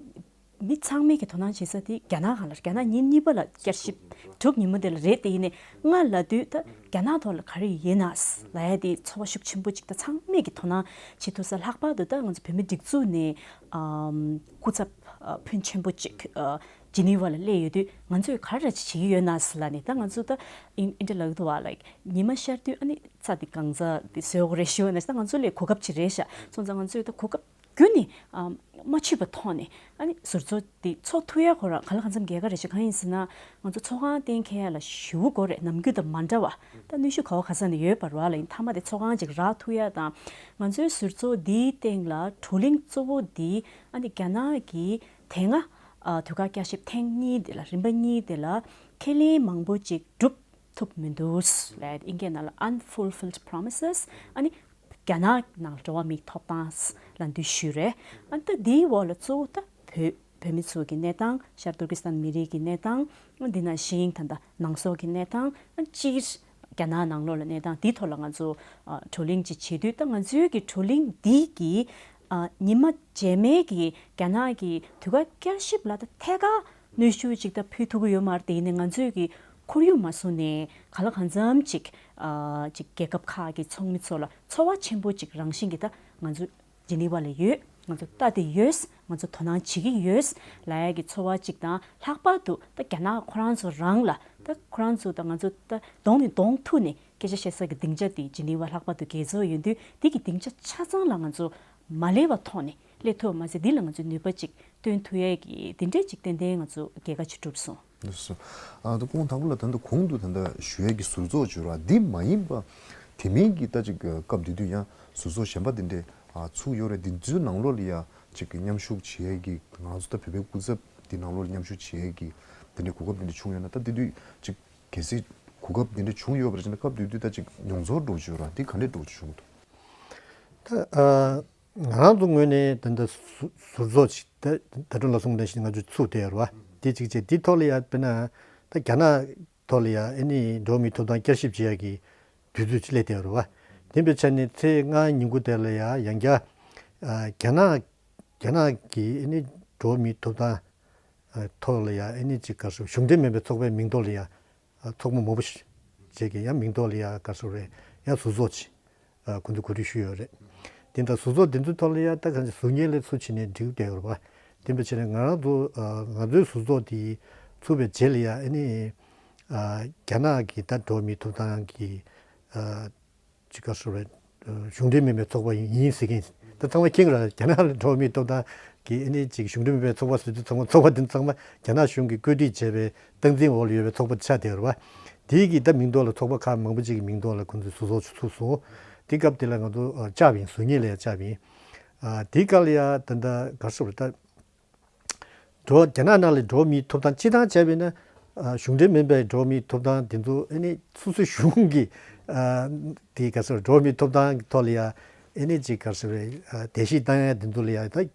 མི་ཚང་མས་ཀྱི་དོ་སྣང་བྱེད་ས་དེ་རྒྱ་ནག་སྒང་ལ། རྒྱ་ནག་ཉིན་གཉིས་པ་ལ་བསྐྱར་ཞིབ་དྲུག་ཉིན་མོ་དེ་ལ་རེད། དེ་ཡིན་ནའི་ལྔ་ལབ་དུས་ད་རྒྱ་ནག་ཐོག་ལ་ག་རེ་ཡིན་ན་ལབ་ཡ་དེ་ཚོར་བ་ཤུགས་ཆེན་པོ་ཅིག་ད་ཚང་མས་ཀྱི་དོ་སྣང་བྱེད་ཐུབ་ས། ལྷག་པར་དུ་ད་ང་ཚོ་བོད་མི་སྒྲིག་འཛུགས་ནས་ཨམ་སྐུ་ཚབ་ཨ་ཕོན་ཆེན་པོ་ཅིག་ཨ་ཇི་ནི་ཝ་ལ་སླེབས་ཡོད་དུས་ང་ཚོས་ག་རེ་བྱེད་ཀྱི་ཡོད་ན་ལབ་ནས། ད་ང་ཚོ་ད་ཨིན་ཨིན་དྲ་ལབ་འདུག་བ། ལའིཀ་ཉི་མ་ཤར་དུས་ཨ་ནི་རྩྭ་དེ་གང་ཚ་དེ་བཟོས་དགོས་རེད་ཞུས་ནས། ད་ང་ཚོ་ལས་གོ་སྐབས་ཅིག་རེད་ཤག། སོང་ཙང་ང་ཚོས་ད་གོ་སྐབས་བརྒྱུད་ནས་ཨ་མ་ཆུད་པ་ཐོག་ནས་ཨ་ནི་ཟུར་ཚོགས་དེ་ཚོགས་ཐུབ་ཡ་ཁོ་རང་ག་ལ་གང་འཚམ་རྒྱལ་ཁ་རེད་ཤག། གང་ཡིན་ཟེར་ན་ང་ཚོ་ཚོགས་ཁང་གཏན་འཁེལ་ཡ་ལ་ཞེ་པོ་འགོར་རེད། ནམ་རྒྱུན་དང་མ་འདྲ་བ། ད་གནོན་ཤུགས་ག་བ་ག་ས་ནས་ཡོད་པ་རེད་བ། ལ་ཡིན་མཐའ་མ་དེ་ཚོགས་ཁང་ཅིག་རག་ཐུབ་ཡ་དང་། ང་ཚོའི་ཟུར་ཚོགས་འདིའི་སྟེང་ལ་བགྲོ་གླེང་གཙོ་བོ་འདི་ཨ་ནི་རྒྱ་ནག་གི་དེ་སྔ་ཨ་དུས་བཀག་བསྐྱར་ཞིབ་ཐེངས་གཉིས་དེ་ལ། རིམ་པ་གཉིས་དེ་ལ་ཁས་ལེན་མང་པོ་ཅིག་སྒྲུབ་ཐུབ་མི་འདུག་ལབ། ཨིན་སྐད་ནང་ལ་unfulfilled promises། ཨ་ནི་རྒྱ་ནག་ནང་འགྲོ་བ་མིའི་ཐོབ་ཐང་ལབ་དུས་ཞུས་རེད། ཨ་ནི་ད་འདིའི་འོག་ལ་གཙོ་བོ་ད་བོད་བོད་མི་ཚོ་གི་གནས་སྟངས། ཤར་ཏུར་ཀི་སི་ཐན་མི་རིགས་ཀྱི་གནས་སྟངས། ཨ་འདི་ནང་བཞིན་ད་ལྟ་ནང་སོག་གི་གནས་སྟངས། ཨ་སྤྱིར་རྒྱ་ནག་ནང་ལོགས་ལ་གནས་སྟངས་འདིའི་ཐོག་ལ་ང་ཚོ་ཨ་བགྲོ་གླེང་ཅིག་བྱེད་དུས། ད་ང་ཚོའི་གི་བགྲོ་གླེང་འདི་གི་ཨ་ཉི་མ་རྗེས་མའི་གི་རྒྱ་ནག་གི་དུས་བཀག་བསྐྱར་ཞིབ་ལ་ད་ཐད་ཀར་གནོན་ཤུགས་ཅིག་ད་ཕུལ་ཐུབ་ཀྱི་ཡོད་མ་རེད། དེ་ཡིན་ནའི་ང་ཚོས་གི་ཁོར་ཡུག་མ་བཟུང་ནས་ག་ལ་གང་འཚམ་ཅིག་ཨ་ཅིག་རྒྱལ་ཁབ་ཁག་གི་ཚོགས་མི་ཚོ་ལ་ཚོར་བ་ཆེན་པོ་ཅིག་རང་བཞིན་གྱི་ད་ང་ཚོ་ཇི་ནི་ཝ་ལ་ཡོད། ང་ཚོ་ལྟ་བསྡད་ཡོད། ང་ཚོ་དོ་སྣང་བྱེད་ཀྱི་ཡོད་ལབ་ཡ་གི་ཚོར་བ་ཅིག་དང་། ལྷག་པར་དུ་ད་རྒྱ་ནག་ཁོ་རང་ཚོ་རང་ལ། ད་ཁོ་རང་ཚོ་ད་ང་ཚོ་ད་གདོང་ནས་གདོང་ཐུག་ནས་སྐད་ཆ་བཤད་ས་གི་སྡིངས་ཆ་དེ་ཇི་ནི་ཝ་ལྷག་པར་དུ་རྒྱལ་ཚོགས་ཡིན་དུས། དེ་གི་སྡིངས་ཆ་ཆ་ཚང་ལ་ང་ཚོ་མ་སླེབས་པ་ཐོག་ནས་སླེབས་ཐུབ་པ་མ་ཟད། འདི་ལ་ང་ཚོས་ནུས་པ་ཅིག་བཏོན་ཐུབ་ཡས་ཀྱི་དེ་འདྲས་ཅིག་ཏན་ཏན་ང་ཚོ་རྒྱལ་ཁ་ཅིག་བསྒྲུབས་སོང་། ལགས་སོ། ཨ་ད་ཁོང་དང་པོ་ལ་ད་ལྟ་གོང་དུ་ད་ལྟ་ཞུ་ཡས་ཀྱི་ཟུར་ཚོགས་བྱོས་ར་འདི་མ་ཡིན་པ་དེ་མིན་གྱི་ད་ཅིག་སྐབས་དེ་དུས་ཡང་ཟུར་ཚོགས་གཞན་པ་དེ་འདྲས་ཨ་ཚུགས་ཡོད་རེད། འདི་ཚོའི་ནང་ལོགས་ལ་ཡ་ཅིག་མཉམ་ཞུགས་བྱེད་ཡས་ཀྱི། ང་ཚོ་ད་བོད་པའི་སྐུ་ཚབ་འདི་ནང་ལོགས་ལ་མཉམ་ཞུགས་བྱེད་ཡས་ཀྱི་དེ་འདྲས་གོ་སྐབས་དེ་འདྲས་བྱུང་ཡོད་ན། ད་དེ་དུས་ཅིག་གལ་སྲིད་གོ་སྐབས་དེ་འདྲས་བྱུང་ཡོད་པ་རེད་ཅེ་ན། སྐབས་དེ་དུས་ད་ཅིག་མྱོང་ཚོར་འདྲ་བོ་བྱུང་ཡོད་ར། འདི་ག་འདྲས་འདྲ་བོ་བྱུང་འདུག། ད་ཨ། ང་རང་ཚོ་ངོས་ནས་ད་ལྟ་ཟུ་ཟུར་ཚོགས་ཅིག་ད་ད་དྲུང་ལ་གསུངས་དེ་བཞིན་ང་ཚོ་ཚུགས་བསྡད་ཡོད་རེད་བ། དེ་གཅིག་བྱས། དེ་ཐོག་ལ་ཡ་དཔེར་ན་ད་རྒྱ་ནག་ཐོག་ལ་ཡ་ཨ་ནི་འགྲོ་བ་མིའི་ཐོབ་ཐང་བསྐྱར་ཞིབ་བྱེད་ཡ་གི་དུས་ཚོད་ཅིག་སླེབས་བསྡད་ཡོད་རེད་བ། དེ་འདྲ་བྱས་ནས་ཚེས་ལྔ་ཉིན་གུང་དེ་ལ་ཡ་ཡང་བསྐྱར་ཨ་རྒྱ་ནག་རྒྱ་ནག་གི་ཨ་ནི་འགྲོ་བ་མིའི་ཐོབ་ཐང་ཨ་ཐོག་ལ་ཡ་ཨ་ནི་ཅིག་ག་རེ་ཟེར། གཞུང་འབྲེལ་མིན་པའི་ཚོགས་པའི་མིང་ཐོག་ལ་ཡ་ཚོགས་མི་མང་པོ་ཞིག་བཅས་ཀྱི་ཡང་མིང་ཐོག་ལ་ཡ་ག་རེ་ཟེར་རེད། ཡང་ཟུར་ཚོགས་ཅིག་ཨ་ཁོང་ཚོས་གོ་སྒྲིག་ཞུས་ཡོད་རེད། དེ་འདྲ་ཟུར་ཚོགས་དེ་ཚོའི་ཐོག་ལ་ཡ་ད་གང་ཅི་ཟུར་ཉན་ལས་ཚུར་བྱས་ནས་འགྲིག་བསྡད་ཡོད་རེད་བ། དེ་འདྲ་བྱས་ནས་ང་རང་ཚོ་ཨ་ང་ཚོའི་ཟུར་ཚོགས་དེ་ཚུགས་པའི་རྗེས་ལ་ཡ་ཨ་ནི་ཨ་རྒྱ་ནག་གི་ད་འགྲོ་བ་མིའི་ཐོབ་ཐང་གི་ཨ་ཅིག་ག་རེ་ཟེར་རེད། གཞུང་འབྲེལ་མིན་པའི་ཚོགས་པ་ཡིན་ཟེར་མཁན་ད་ཚང་མ་མཁྱེན་གྱི་རེད། རྒྱ་ནག་ལ་འགྲོ་བ་མིའི་ཐོབ་ཐང་གི་ཨ་ནི་ཅིག་གཞུང་འབྲེལ་མིན་པའི་ཚོགས་པ་ཟེར་དུས་ཚང་མ་ཚོགས་པ་དེ་ཚང་མ་རྒྱ་ནག་གཞུང་གིས་བཀོད་སྒྲིག་བྱས་པའི་སྟངས་འཛིན་འོག་ལ་ཡོད་པའི་ཚོགས་པ་ཆགས་བསྡད་ཡོད་རེད་བ། དེའི་གི་ད་མིང་ཐོག་ལ་ཚོགས་པ་ཁག་མང་པོ་ཅིག་གི་མིང་ཐོག་ལ་ཁོང་ཚོས་ཟུར་ཚོགས་ཚུགས་སོང་། དེ་སྐབས་དེ་ལ་ང་ཚོ་ཨ་བཅར་བ་ཡིན། ཟུར་ཉན་ལ་ཡ་བཅར་བ་ཡིན། ཨ་དེའི་སྐབས་ལ་ཡ་ད་ལྟ་ག་རེ་ཟེར་རེད། ད་འགྲོ་རྒྱ་ནག་ནང་ལ་འགྲོ་བ་མིའི་ཐོབ་ཐང་སྤྱིར་བཏང་བྱས་པས་ན་ཨ་གཞུང་འབྲེལ་མིན་པའི་འགྲོ་བ་མིའི་ཐོབ་ཐང་དེ་ཚོ་ཨ་ནི་སོ་སོའི་གཞུང་གི་ཨ་དེ་ག་རེ་ཟེར། འགྲོ་བ་མིའི་ཐོབ་ཐང་གི་ཐོག་ལ་ཡ་ཨ་ནི་ཅིག་ག་རེ་ཟེར་རེད། ཨ་འགྲེལ་བཤད་བཏང་ཡ་དེ་ཚོ་ལ་ཡ་ད་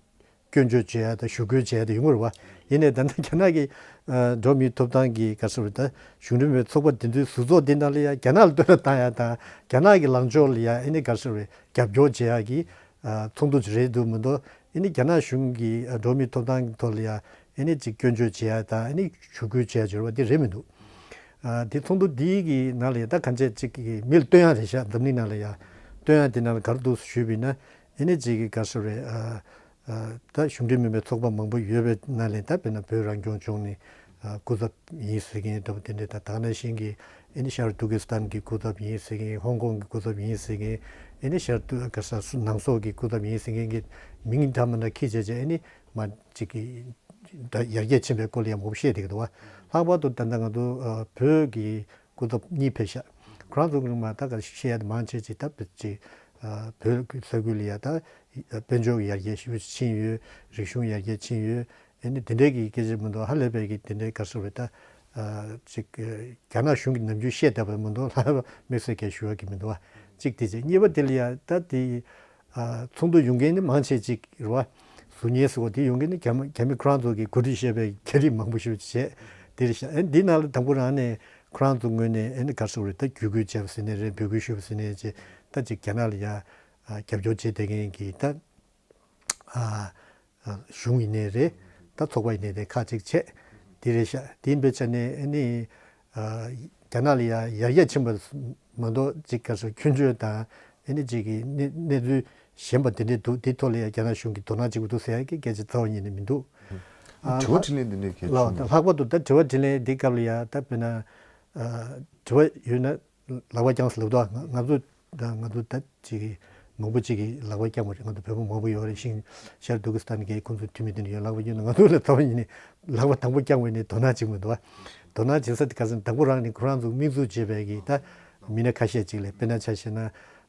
སྐྱོན་བརྗོད་བྱེད་ཡ་དང་ཞུ་སྐུལ་བྱེད་ཡ་དེ་ཡོང་གི་རེད་བ། ཡིན་ནའི་ད་ལྟ་རྒྱ་ནག་གི་ཨ་འགྲོ་བ་མིའི་ཐོབ་ཐང་གི་ག་རེ་ཟེར་རེད། ད་གཞུང་འབྲེལ་མིན་པའི་ཚོགས་པ་དེ་ཚོའི་ཟུར་ཚོགས་དེ་ནང་ལ་ཡ་རྒྱ་ནག་ལ་བསྟོད་ར་བཏང་ཡ་དང་རྒྱ་ནག་གི་ལངས་ཕྱོགས་ལ་ཡ་ཨ་ནི་ག་རེ་ཟེར་རེད། རྒྱབ་སྐྱོར་བྱེད་ཡ་གི་ཨ་ཚོགས་འདུ་ཅིག་རེད་འདུག་མི་འདུག། ཨེ་ནི་རྒྱ་ནག་གཞུང་གིས་ཨ་འགྲོ་བ་མིའི་ཐོབ་ཐང་གི་ཐོག་ལ་ཡ་ཨེ་ནི་ཅིག་སྐྱོན་བརྗོད་བྱེད་ཡ་དང་ཨེ་ནི་ཞུ་སྐུལ་བྱེད་ཡ་འབྱོར་བ་དེ་རེད་མི་འདུག་ཨ་དེ་ཚོགས་འདུ་འདིའི་གི་ནང་ལ་ཡ་ད་གང་བྱས་ཅིག་གི་མི་ལ་སྟོན་ཡ་རེད་ཤག་འཛམ་གླིང་ནང་ལ་ཡ་སྟོན་ཡ་དེ་ནང་ལ་ག་རེ་འདུག་ཞུས་པ་ཡིན་ན། ཨེ་ནི་ཅིག་གི་ག་རེ་ཟེར་རེད། ཨ་ཨ་ད་གཞུང་འབྲེལ་མིན་པའི་ཚོགས་པ་མང་པོ་ཡོད་པའི་ནང་ལ་ད་དཔེར་ན་བོད་རང་སྐྱོང་ལྗོངས་ནས་ཨ་སྐུ་ཚབ་ཡིན་ཟེར་མཁན་འདྲ་པོ་དེ་འདྲ་དང་། དེ་ནང་བཞིན་གྱི་ཨེ་ནི་ཤར་ཏུར་ཀི་སི་ཐན་གྱི་སྐུ་ཚབ་ཡིན་ཟེར་མཁན། ཧོང་ཀོང་གི་སྐུ་ཚབ་ཡིན་ཟེར་མཁན། ཨེ་ནི་ཤར་ཏུར་ག་ས་སུ་ནང་སོག་གི་སྐུ་ཚབ་ཡིན་ཟེར་མཁན་གྱི་མིང་འདྲ་མི་འདྲ་ཁྱེར་བྱས་བྱས་ཨེ་ནི་མ་ཅིག་གི་ད་ཡར་རྒྱས་ཕྱིན་པའི་སྐོར་ལ་ཡང་མང་པོ་བཤད་བསྡད་ཀྱི་འདུག་བ། ལྷག་པར་དུ་ད་ལྟ་ང་ཚོ་ཨ་བོད་ཀྱི་སྐུ་ཚབ་གཉིས་ཕེབས་ཤག་ཁོ་རང་ཚོ་གི་མ་ད་ག་བཤད་ཡ་དེ་མང་ཆེ་ཅིག་ད་བོད་ཀྱི་ཨ་བོད་ཀྱི་ས་ཁུལ་ལ་ཡ་ད་དཔལ་འབྱོར་གྱི་ཡར་རྒྱས་ཞེ་པོ་ཕྱིན་ཡོད། རིག་གཞུང་ཡར་རྒྱས་ཕྱིན་ཡོད། ཨེ་ནི་དེ་འདྲའི་གི་སྐད་ཆ་མི་འདུག་ཧ་ལས་པའི་གི་དེ་འདྲའི་ག་ཟེར་བའི་ད་ཨ་ཅིག་ཨ་རྒྱ་ནག་གཞུང་གིས་ནམ་རྒྱུན་བཤད་བསྡད་པ་མི་འདུག་ལྷག་པར་དམིགས་བསལ་གྱི་ཞུ་བ་གི་མི་འདུག་བ། གཅིག་དེ་བྱས། གཉིས་པ་དེ་ལ་ཡ་ད་དེ་ཨ་ཚོགས་འདུ་ཡོང་མཁན་ནི་མང་ཆེ་ཅིག་རེད་བ། ཟུར་ཉན་ཟེར་བ་དེ་ཡོང་མཁན་ནི་རྒྱ་མི་རྒྱ་མི་ཁོ་རང་ཚོ་གི་གོ་སྒྲིག་བྱས་པའི་རྒྱ་རིགས་མང་པོ་ཞིག་བྱས་དེ་རེད་ཤག་ཨེ་འདི་ནང་ལ་དང་པོ་རང་ནས་ཁོ་རང་ཚོ་ངོས་ནས་ཨེ་ནི་ག་ཟེར་རེད། ད་བརྒྱུད་སྐུལ་བྱས་པ་ཟེར་ནའི་རེད། འབོད་སྐུལ་ཞུས་པ་ཟེར་ནའི་རེད། ཅེས་ད་ཅིག་རྒྱ་ནག་ལ་ཡ་ཨ་རྒྱབ་སྐྱོར་བྱེད་བསྡད་མཁན་གྱི་ད་ཨ་ཨ་གཞུང་ཡིན་ནའི་རེད། ད་ཚོགས་པ་ཡིན་ནའི་རེད། ཁག་ཅིག་བྱས་དེ་རེད་ཤག་དེ་ཡིན་པའི་ཆ་ནས་ཨ་ནི་ཨ་རྒྱ་ནག་ལ་ཡ་ཡར་རྒྱས་ཕྱིན་པ་མ་གཏོགས་ཅིག་ག་ཚོད་སྐྱོན་བརྗོད་དང་ཨ་ནི་ཅིག་གི་གནས་གནས་ཚུལ་གཞན་པ་དེ་འདྲས་འདུག་དེ་ཐོག་ལ་ཡ་རྒྱ་ནག་གཞུང་གིས་དོ་སྣང་བྱེད་ཀྱི་འདུག་ཟེར་ཡ་གི་སྐད་ཆ་རྩ་བ་ཉིད་ནས་མི་འདུག་ཨ་དྲི་བ་ལྷག་དྲིས་ལན་འདི་འདྲས་གལ་ལ་ཆུང་། ལྷག་པར་དུ་ད་དྲི་བ་དྲིས་ལན་འདི་སྐབས་ལ་ཡ་ད་དཔེར་ན་ཨ་དྲི་བ་ཡོད་ན་ལག་པ་བརྐྱངས་ཟེར་ལབ་འདུག་ང་ང་ཚོ་ད་ང་ཚོ་ད་ཅིག་གི་མང་པོ་ཅིག་གིས་ལག་པ་བརྐྱངས་པ་རེད། ང་ཚོ་བོད་པ་མང་པོ་ཡོད་རེད། ཤིང་ཤར་ཏུར་ཀི་སི་ཐན་གྱི་ཁོང་ཚོ་འཐུས་མི་དེ་འདྲ་ཡོད། ལག་པ་བརྐྱངས་ན་ང་ཚོ་ལ་རྩ་བ་ཉིད་ནས་ལག་པ་དང་པོ་བརྐྱངས་པ་ཡིན་ནའི་དོ་སྣང་བྱེད་མི་འདུག་བ། དོ་སྣང་བྱེད་ས་དེ་ག་ཚོད་དང་པོ་རང་ནས་ཁོ་རང་ཚོ་དམིགས་འཛུགས་བྱས་པའི་གི་ད་མི་སྣ་ཁ་ཤས་ཅིག་ལ་དཔེར་ན་ཆ་བཞག་ན་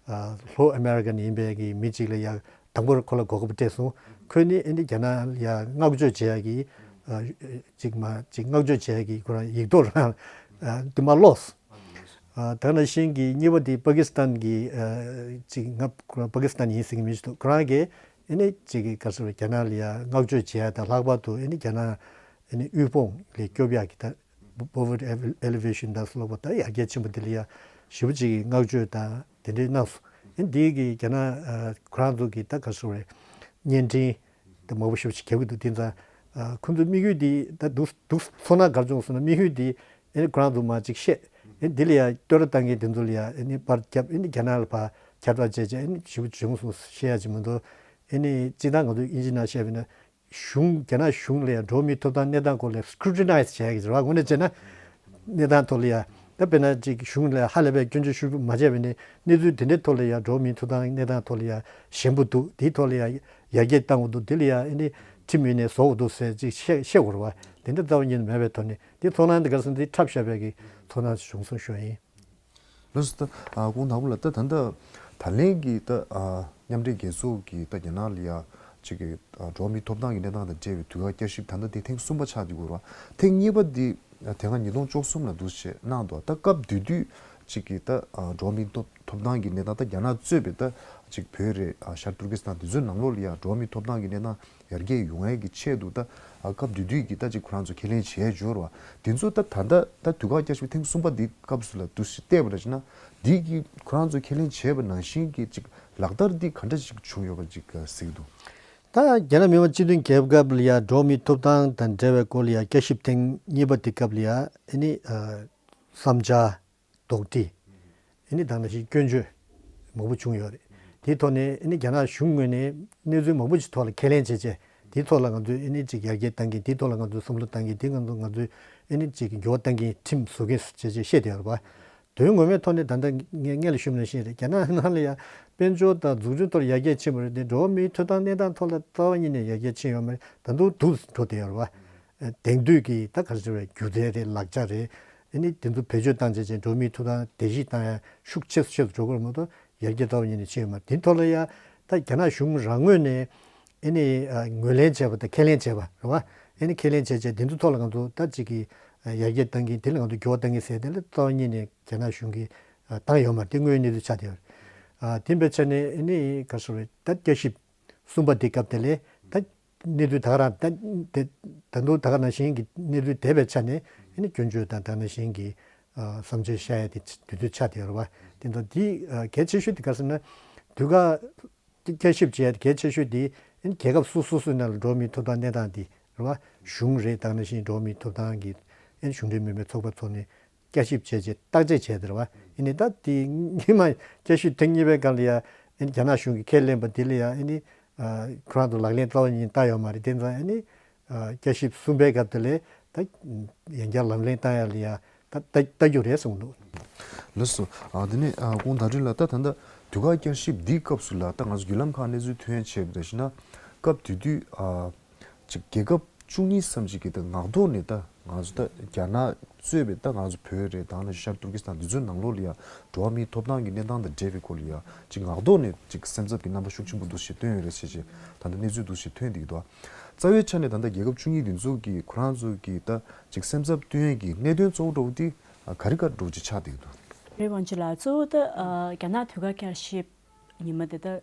ཨ་ལྷོ་ཨ་མེ་རི་ཀ་ནས་ཡིན་པའི་གི་མི་ཅིག་ལ་ཡ་དང་པོར་ཁོ་ལ་གོ་སྐབས་སྤྲད་སོང་། ཁོས་ནི་ཨེ་འདི་རྒྱ་ནག་ལ་ཡ་བསྔགས་བརྗོད་བྱེད་ཡ་གི་ཨ་ཅིག་མ་ཅིག་བསྔགས་བརྗོད་བྱེད་ཡ་གི་ཁོ་རང་ཡིག་ཐོག་རང་ཨ་དུ་མ་ཀློགས། ཨ་ད་ནང་བཞིན་གྱི་གཉིས་པ་དེ་པ་ཀི་སི་ཐན་གྱི་ཨ་ཅིག་ང་པ་ཀི་སི་ཐན་ཡིན་ཟེར་གྱི་མི་ཞིག་འདུག་ཁོ་རང་གིས་ཨེ་ནི་ཅིག་གི་ག་ཟེར་རྒྱ་ནག་ལ་ཡ་བསྔགས་བརྗོད་བྱེད་ཡ་དང་། ལྷག་པར་དུ་ཨེ་ནི་རྒྱ་ནག་ཨེ་ནི་དབུལ་ཕོངས་ལས་སྐྱོབ་ཡ་གི་ད་poverty alleviation དང་ལྷག་པ་ད་ཡར་རྒྱས་ཕྱིན་པ་དེ་ལ་ཡ་ཞེ་པོ་ཅིག་གི་བསྔགས་བརྗོད་དང་དེ་འདྲའི་གནང་སོང་། ཨེ་འདི་གི་རྒྱ་ནག་ཨ་ཁོ་རང་ཚོ་གི་ད་ག་ཟེར་བརྙན་འཕྲིན་དེ་མང་པོ་ཞེ་པོ་ཅིག་རྒྱབ་ཀྱི་འདུག་དེ་ཙང་ཨ་ཁོ་ཚོའི་དམིགས་ཡུལ་དེ་ད་འདུག་འདུག་ཚོར་སྣང་ག་རེ་བྱུང་སོང་ན། དམིགས་ཡུལ་དེ་ཨེ་ནི་ཁོ་རང་ཚོ་མར་ཅིག་བཤད། ཨེ་འདི་ལ་ཡ་བསྟོད་ར་བཏང་མཁན་དེ་ཚོ་ལ་ཡ་ཨེ་ནི་པར་རྒྱབ། ཨེ་ནི་རྒྱ་ནག་ལ་ཕར་ཁྱབ་བསྒྲགས་བྱས་བྱས་ཨེ་ནི་ཞེ་པོ་བྱུང་སོང་བཤད་ཡ་ཅིག་མི་འདུག་ཨེ་ནི་སྤྱིར་བཏང་ང་ཚོ་དབྱིན་ཇི་ནང་བཤད་པ་ཡིན་ན་གཞུང་རྒྱ་ནག་གཞུང་ལ་ཡ་འགྲོ་བ་མིའི་ཐོབ་ཐང་གནས་སྟངས་སྐོར་ལ་སི་ཀུ་རུ་ཊི་ནའི་ཛི་བྱས་ཀྱི་རེད་བ། དངོས་གནས་བྱས་ན་གནས་སྟངས་ཐོག་ལ་ཡ་ད་དཔེར་ན་ཅིག་གཞུང་ལ་ཧ་ལས་པའི་སྐྱོན་བརྗོད་ཤུགས་ཆེ་མ་བྱས་པ་ཡིན་ན་གནས་ཚུལ་དེ་འདྲའི་ཐོག་ལ་ཡ་འགྲོ་བ་མིའི་ཐོབ་ཐང་གནས་སྟངས་ཐོག་ལ་ཡ་ཞན་པོ་འདུག་དེའི་ཐོག་ལ་ཡ་ཡར་རྒྱས་བཏང་དགོས་འདུག་དེ་ལ་ཡ་ཨེ་ནི་ཁྲིམས་ཡིན་ནའི་བཟོ་དགོས་འདུག་ཟེར་ཅིག་བཤད་བཤད་དགོས་རེད་བ། དེ་འདྲ་རྩ་བ་ཉིད་ནས་མེད་པའི་ཐོག་ནས་དེ་ཚོར་སྣང་དེ་ག་རེ་ཟེར་ན་དེ་འཁྲབ་བཞག་པའི་གི་ཚོར་སྣང་ཞིག་བྱུང་སོང་ཞུ་བ་ཡིན། ལགས་སོ། ད་ཨ་ཁོང་དང་པོ་ལ་ད་ད་ལྟ་ད་ལན་གྱི་ད་ཨ་མཉམ་འབྲེལ་རྒྱལ་ཚོགས་ཀྱི་ད་རྒྱ་ནག་ལ་ཡ་ཅིག་གི་ཨ་འགྲོ་བ་མིའི་ཐོབ་ཐང་གི་གནས་སྟངས་དང་འབྲེལ་བའི་དུས་བཀག་བསྐྱར་ཞིབ་ད་ལྟ་དེ་ཐེངས་གསུམ་པ་ཆགས་ཀྱི་ཡོད་རེད་བ། ཐེངས་གཉིས་པ་འདི་ཨ་དེ་སྔ་ཉིས་སྟོང་བཅུ་གསུམ་ལ་འདུག་བྱས་གནང་འདུག་ད་སྐབས་དེ་དུས་ཅིག་གི་ད་ཨ་འགྲོ་བ་མིའི་ཐོབ་ཐོབ་ཐང་གི་གནས་སྟངས་ད་རྒྱ་ནག་གཙོས་པའི་ད་ཅིག་བོད་རེད། ཨ་ཤར་ཏུར་ཀི་སི་ཐན་དེ་ཚོའི་ནང་ལོགས་ལ་ཡ་འགྲོ་བ་མིའི་ཐོབ་ཐང་གི་གནས་སྟངས་ཡར་རྒྱས་ཡོང་ཡས་ཀྱི་ཆེད་དུ་ད་ཨ་སྐབས་དེ་དུས་ཀྱི་ད་ཅིག་ཁོ་རང་ཚོ་ཁས་ལེན་བྱས་ཡོད་རེད་བ། དེ་ཚོ་ད་ད་ལྟ་ད་དུས་བཀག་བསྐྱར་ཞིབ་ཐེངས་གསུམ་པ་འདིའི་སྐབས་སུ་ལ་འདུག་སེ་བལྟས་པ་འདྲ་བྱས་ན་འདི་གི་ཁོ་རང་ཚོ་ཁས་ལེན་བྱས་པ་ནང་བཞིན་གྱི་ཅིག་ལག་བསྟར་འདི་ག་འདྲ་ཅིག་བྱུང་ཡོད་པ་ཅིག་གཟིགས་འདུག་ད་རྒྱ་ནག་མི་དམངས་སྤྱི་མཐུན་རྒྱལ་ཁབ་ལ་ཡ་འགྲོ་བ་མིའི་ཐོབ་ཐང་དང་འབྲེལ་བའི་སྐོར་ལ་ཡ་བསྐྱར་ཞིབ་ཐེངས་གཉིས་པ་དེ་སྐབས་ལ་ཡ་ཨ་ནི་ཨ་བསམ་འཆར་དོགས་འདྲི། ཨ་ནི་དེ་ནང་བཞིན་སྐྱོན་བརྗོད་མང་པོ་བྱུང་ཡོད་རེད། དེའི་ཐོག་ནས་ཨ་ནི་རྒྱ་ནག་གཞུང་ངོས་ནས་གནས་ཚུལ་མང་པོ་ཞིག་ཐོག་ལ་ཁས་ལེན་བྱས་བྱས་དེའི་ཐོག་ལ་ང་ཚོས་ཨ་ནི་ཅིག་ཡར་རྒྱས་གཏང་གིན། དེའི་ཐོག་ལ་ང་ཚོས་བསམ་བློ་གཏང་གིན། དེ་ང་ཚོ་ང་ཚོས་ཨ་ནི་ཅིག་འགྱུར་བ་གཏང་གིན། ཁྲིམས་བཟོ་གིན་བྱས་བྱས་བཤད་བསྡད་ཡོད་རེད་པ། དོན་ངོ་མའི་ཐོག་ནས་ད་ལྟ་ངས་སྔོན་ལ་ཞུས་པ་ནང་བཞིན་རེད། རྒྱ་ནག་ནང་ལ་ཡ་དཔལ་འབྱོར་དང་འཛུགས་སྐྲུན་ཐོག་ལ་ཡར་རྒྱས་ཕྱིན་པ་རེད་དེ་འགྲོ་བ་མིའི་ཐོབ་ཐང་གནས་སྟངས་ཐོག་ལ་རྩ་བ་ཉིད་ནས་ཡར་རྒྱས་ཕྱིན་ཡོད་མ་རེད། ད་དུང་སྡུག་འགྲོ་བསྡད་ཡོད་རེད་པ། དེང་དུས་ཀྱི་ད་ག་རེ་ཟེར་བའི་སྒྱུ་རྩལ་རེད། ལག་ཆ་རེད། ཨ་ནི་དེ་ཚོ་བེད་སྤྱོད་བཏང་བྱས་བྱས་འགྲོ་བ་མིའི་ཐོབ་ཐང་བརྡལ་བཤིག་བཏང་ཡ་ཤུགས་ཆེ་སུ་ཆེ་སུ་འགྲོ་གི་རེད་མ་གཏོགས་ཡར་རྒྱས་རྩ་བ་ཉིད་ནས་ཕྱིན་ཡོད་མ་རེད། དེའི་ཐོག་ལ་ཡ་ད་རྒྱ་ནག་གཞུང་རང་ངོས་ནས་ཨ་ནི་ཨ་ངོས་ལེན་བྱས་པ་དང་ཁས་ལེན་བྱས་པ་རེད་བ། ཨ་ནི་ཁས་ལེན་བྱས་བྱས་དེ་ཚོ་ཐོག་ལ་ང་ཚོ་ད་ཅིག་གི་ཨ་ཡར་རྒྱས་བཏང་གིན། དེ་ལ་ང་ཚོ་འགྱུར་བ་གཏང་གིན་ཟེར་དེ་ལ་རྩ་བ་ཉིད་ནས་རྒྱ་ནག་གཞུང་གིས་ཨ་བཏང་ཡོད་མ་རེད། དེ་དངོས་གནས་དུ་ཆགས་བསྡད་ཡོད་རེད། ཨ་དེ་འབའི་ཆ་ནས་ཨ་ནི་ག་རེ་ཟེར་རེད། ད་བསྐྱར་ཞིབ་གསུམ་པ་དེ་སྐབས་དེ་ལས་ད་གནས་ཚུལ་ད་ག་རང་ད་དེ་ད་དུང་ད་ག་ནང་བཞིན་གྱི་གནས་ཚུལ་དེ་བའི་ཆ་ནས་ཨ་ནི་སྐྱོན་བརྗོད་དང་ད་ག་ནང་བཞིན་གྱི་ཨ་བསམ་འཆར་བཤད་ཡ་དེ་དུས་ཚོད་ཆགས་བསྡད་ཡོད་རེད་བ། དེ་ཚོ་དེ་ཨ་གལ་ཆེ་ཤོས་དེ་ག་རེ་ཟེར་ན་དུས་བཀག་བསྐྱར་ཞིབ་བྱས་གལ་ཆེ་ཤོས་དེ་ རྒྱལ་ཁབ་སོ་སོ་སོའི་ནང་ལ་འགྲོ་བ་མིའི་ཐོབ་ཐང་གནས་སྟངས་འདི་རེད་བ། གཞུང་རེད། ད་ག་ནང་བཞིན་འགྲོ་བ་མིའི་ཐོབ་ཐང་གི་གཞུང་འབྲེལ་མིན་པའི་ཚོགས་པ་ཚོ་ནས་བསྐྱར་ཞིབ་བྱས་རྗེས་བརྟག་དཔྱད་བྱས་དེ་རེད་བ། ཡིན་ནའི་ད་དེ་སྔོན་མ་བསྐྱར་ཞིབ་ཐེངས་གཉིས་པའི་སྒང་ལ་ཡ་རྒྱ་ནག་གཞུང་གིས་ཁས་ལེན་པ་དེ་ལ་ཡ་ཁོ་རང་ཚོ་ལག་ལེན་རྩ་བ་ཉིད་བསྟར་ཡོད་མ་རེད། དེ་ཙང་བསྐྱར་ཞིབ་གསུམ་པའི་སྐབས་དེ་ལ་ད་ཡང་བསྐྱར་ལམ་ལྷོང་བཏང་ཡ་ལ་ཡ་ད་ལྟ་ལྟ་རྒྱུ་རེད་གསུངས་འདུག། ལགས་སོ། ཨ་དེ་ནས་ཨ་ཁོང་ཟླ་སྒྲོན་ལགས། ད་ད་ལྟ་དུས་བཀག་བསྐྱར་ཞིབ་འདིའི་སྐབས་སུ་ལ་ད་ང་ཚོ་བརྒྱུད་ལམ་ཁག་གནས་ཚུལ་ཐོན་ཡ་བྱས་པ་རེད་ཞེ་ན། སྐབས་དེ་དུས་ཨ་ཅིག་རྒྱལ་ཁབ་བཅུ་གཉིས་ཙམ་ཅིག་གིས་ད་ངག་ཐོག་ནས་ད་ང་ཚོ་ད་རྒྱ་ནག་གཙོས་པའི་ད་ང་ཚོ་བོད་རེད། ད་ནང་བཞིན་ཤར་ཏུར་ཀི་སི་ཐན་འདི་ཚོའི་ནང་ལོགས་ལ་ཡ་འགྲོ་བ་མིའི་ཐོབ་ཐང་གི་གནས་སྟངས་དང་འབྲེལ་བའི་སྐོར་ལ་ཡ་ཅིག་ངག་ཐོག་ནས་ཅིག་སེམས་འཚབ་ཀྱི་རྣམ་པ་ཤུགས་ཆེན་པོ་འདུག་ཞེས་བཏོན་ཡོད་རེད་ཟེར་ཞེས་ད་ལྟ་གནས་ཚུལ་འདུག་ཞེས་ཐོན་བསྡད་ཀྱི་འདུག། རྩ་བའི་ཆ་ནས་ད་ལྟ་རྒྱལ་ཁབ་བཅུ་གཉིས་འདི་ཚོ་གིས་ཁོ་རང་ཚོ་གིས་ད་ཅིག་སེམས་འཚབ་སྟོན་ཡས་ཀྱི་གནད་དོན་གཙོ་བོ་འདྲ་བོ་དེ་ག་རེ་ག་རེ་འདྲ་བོ་ཅིག་ཆགས་བསྡད་ཀྱི་འདུག། རེད། དབང་ཕྱུག་ལགས། གཙོ་བོ་ད་ཨ་རྒྱ་ནག་དུས་བཀག་བསྐྱར་ཞིབ་ཉི་མ་དེ་ད་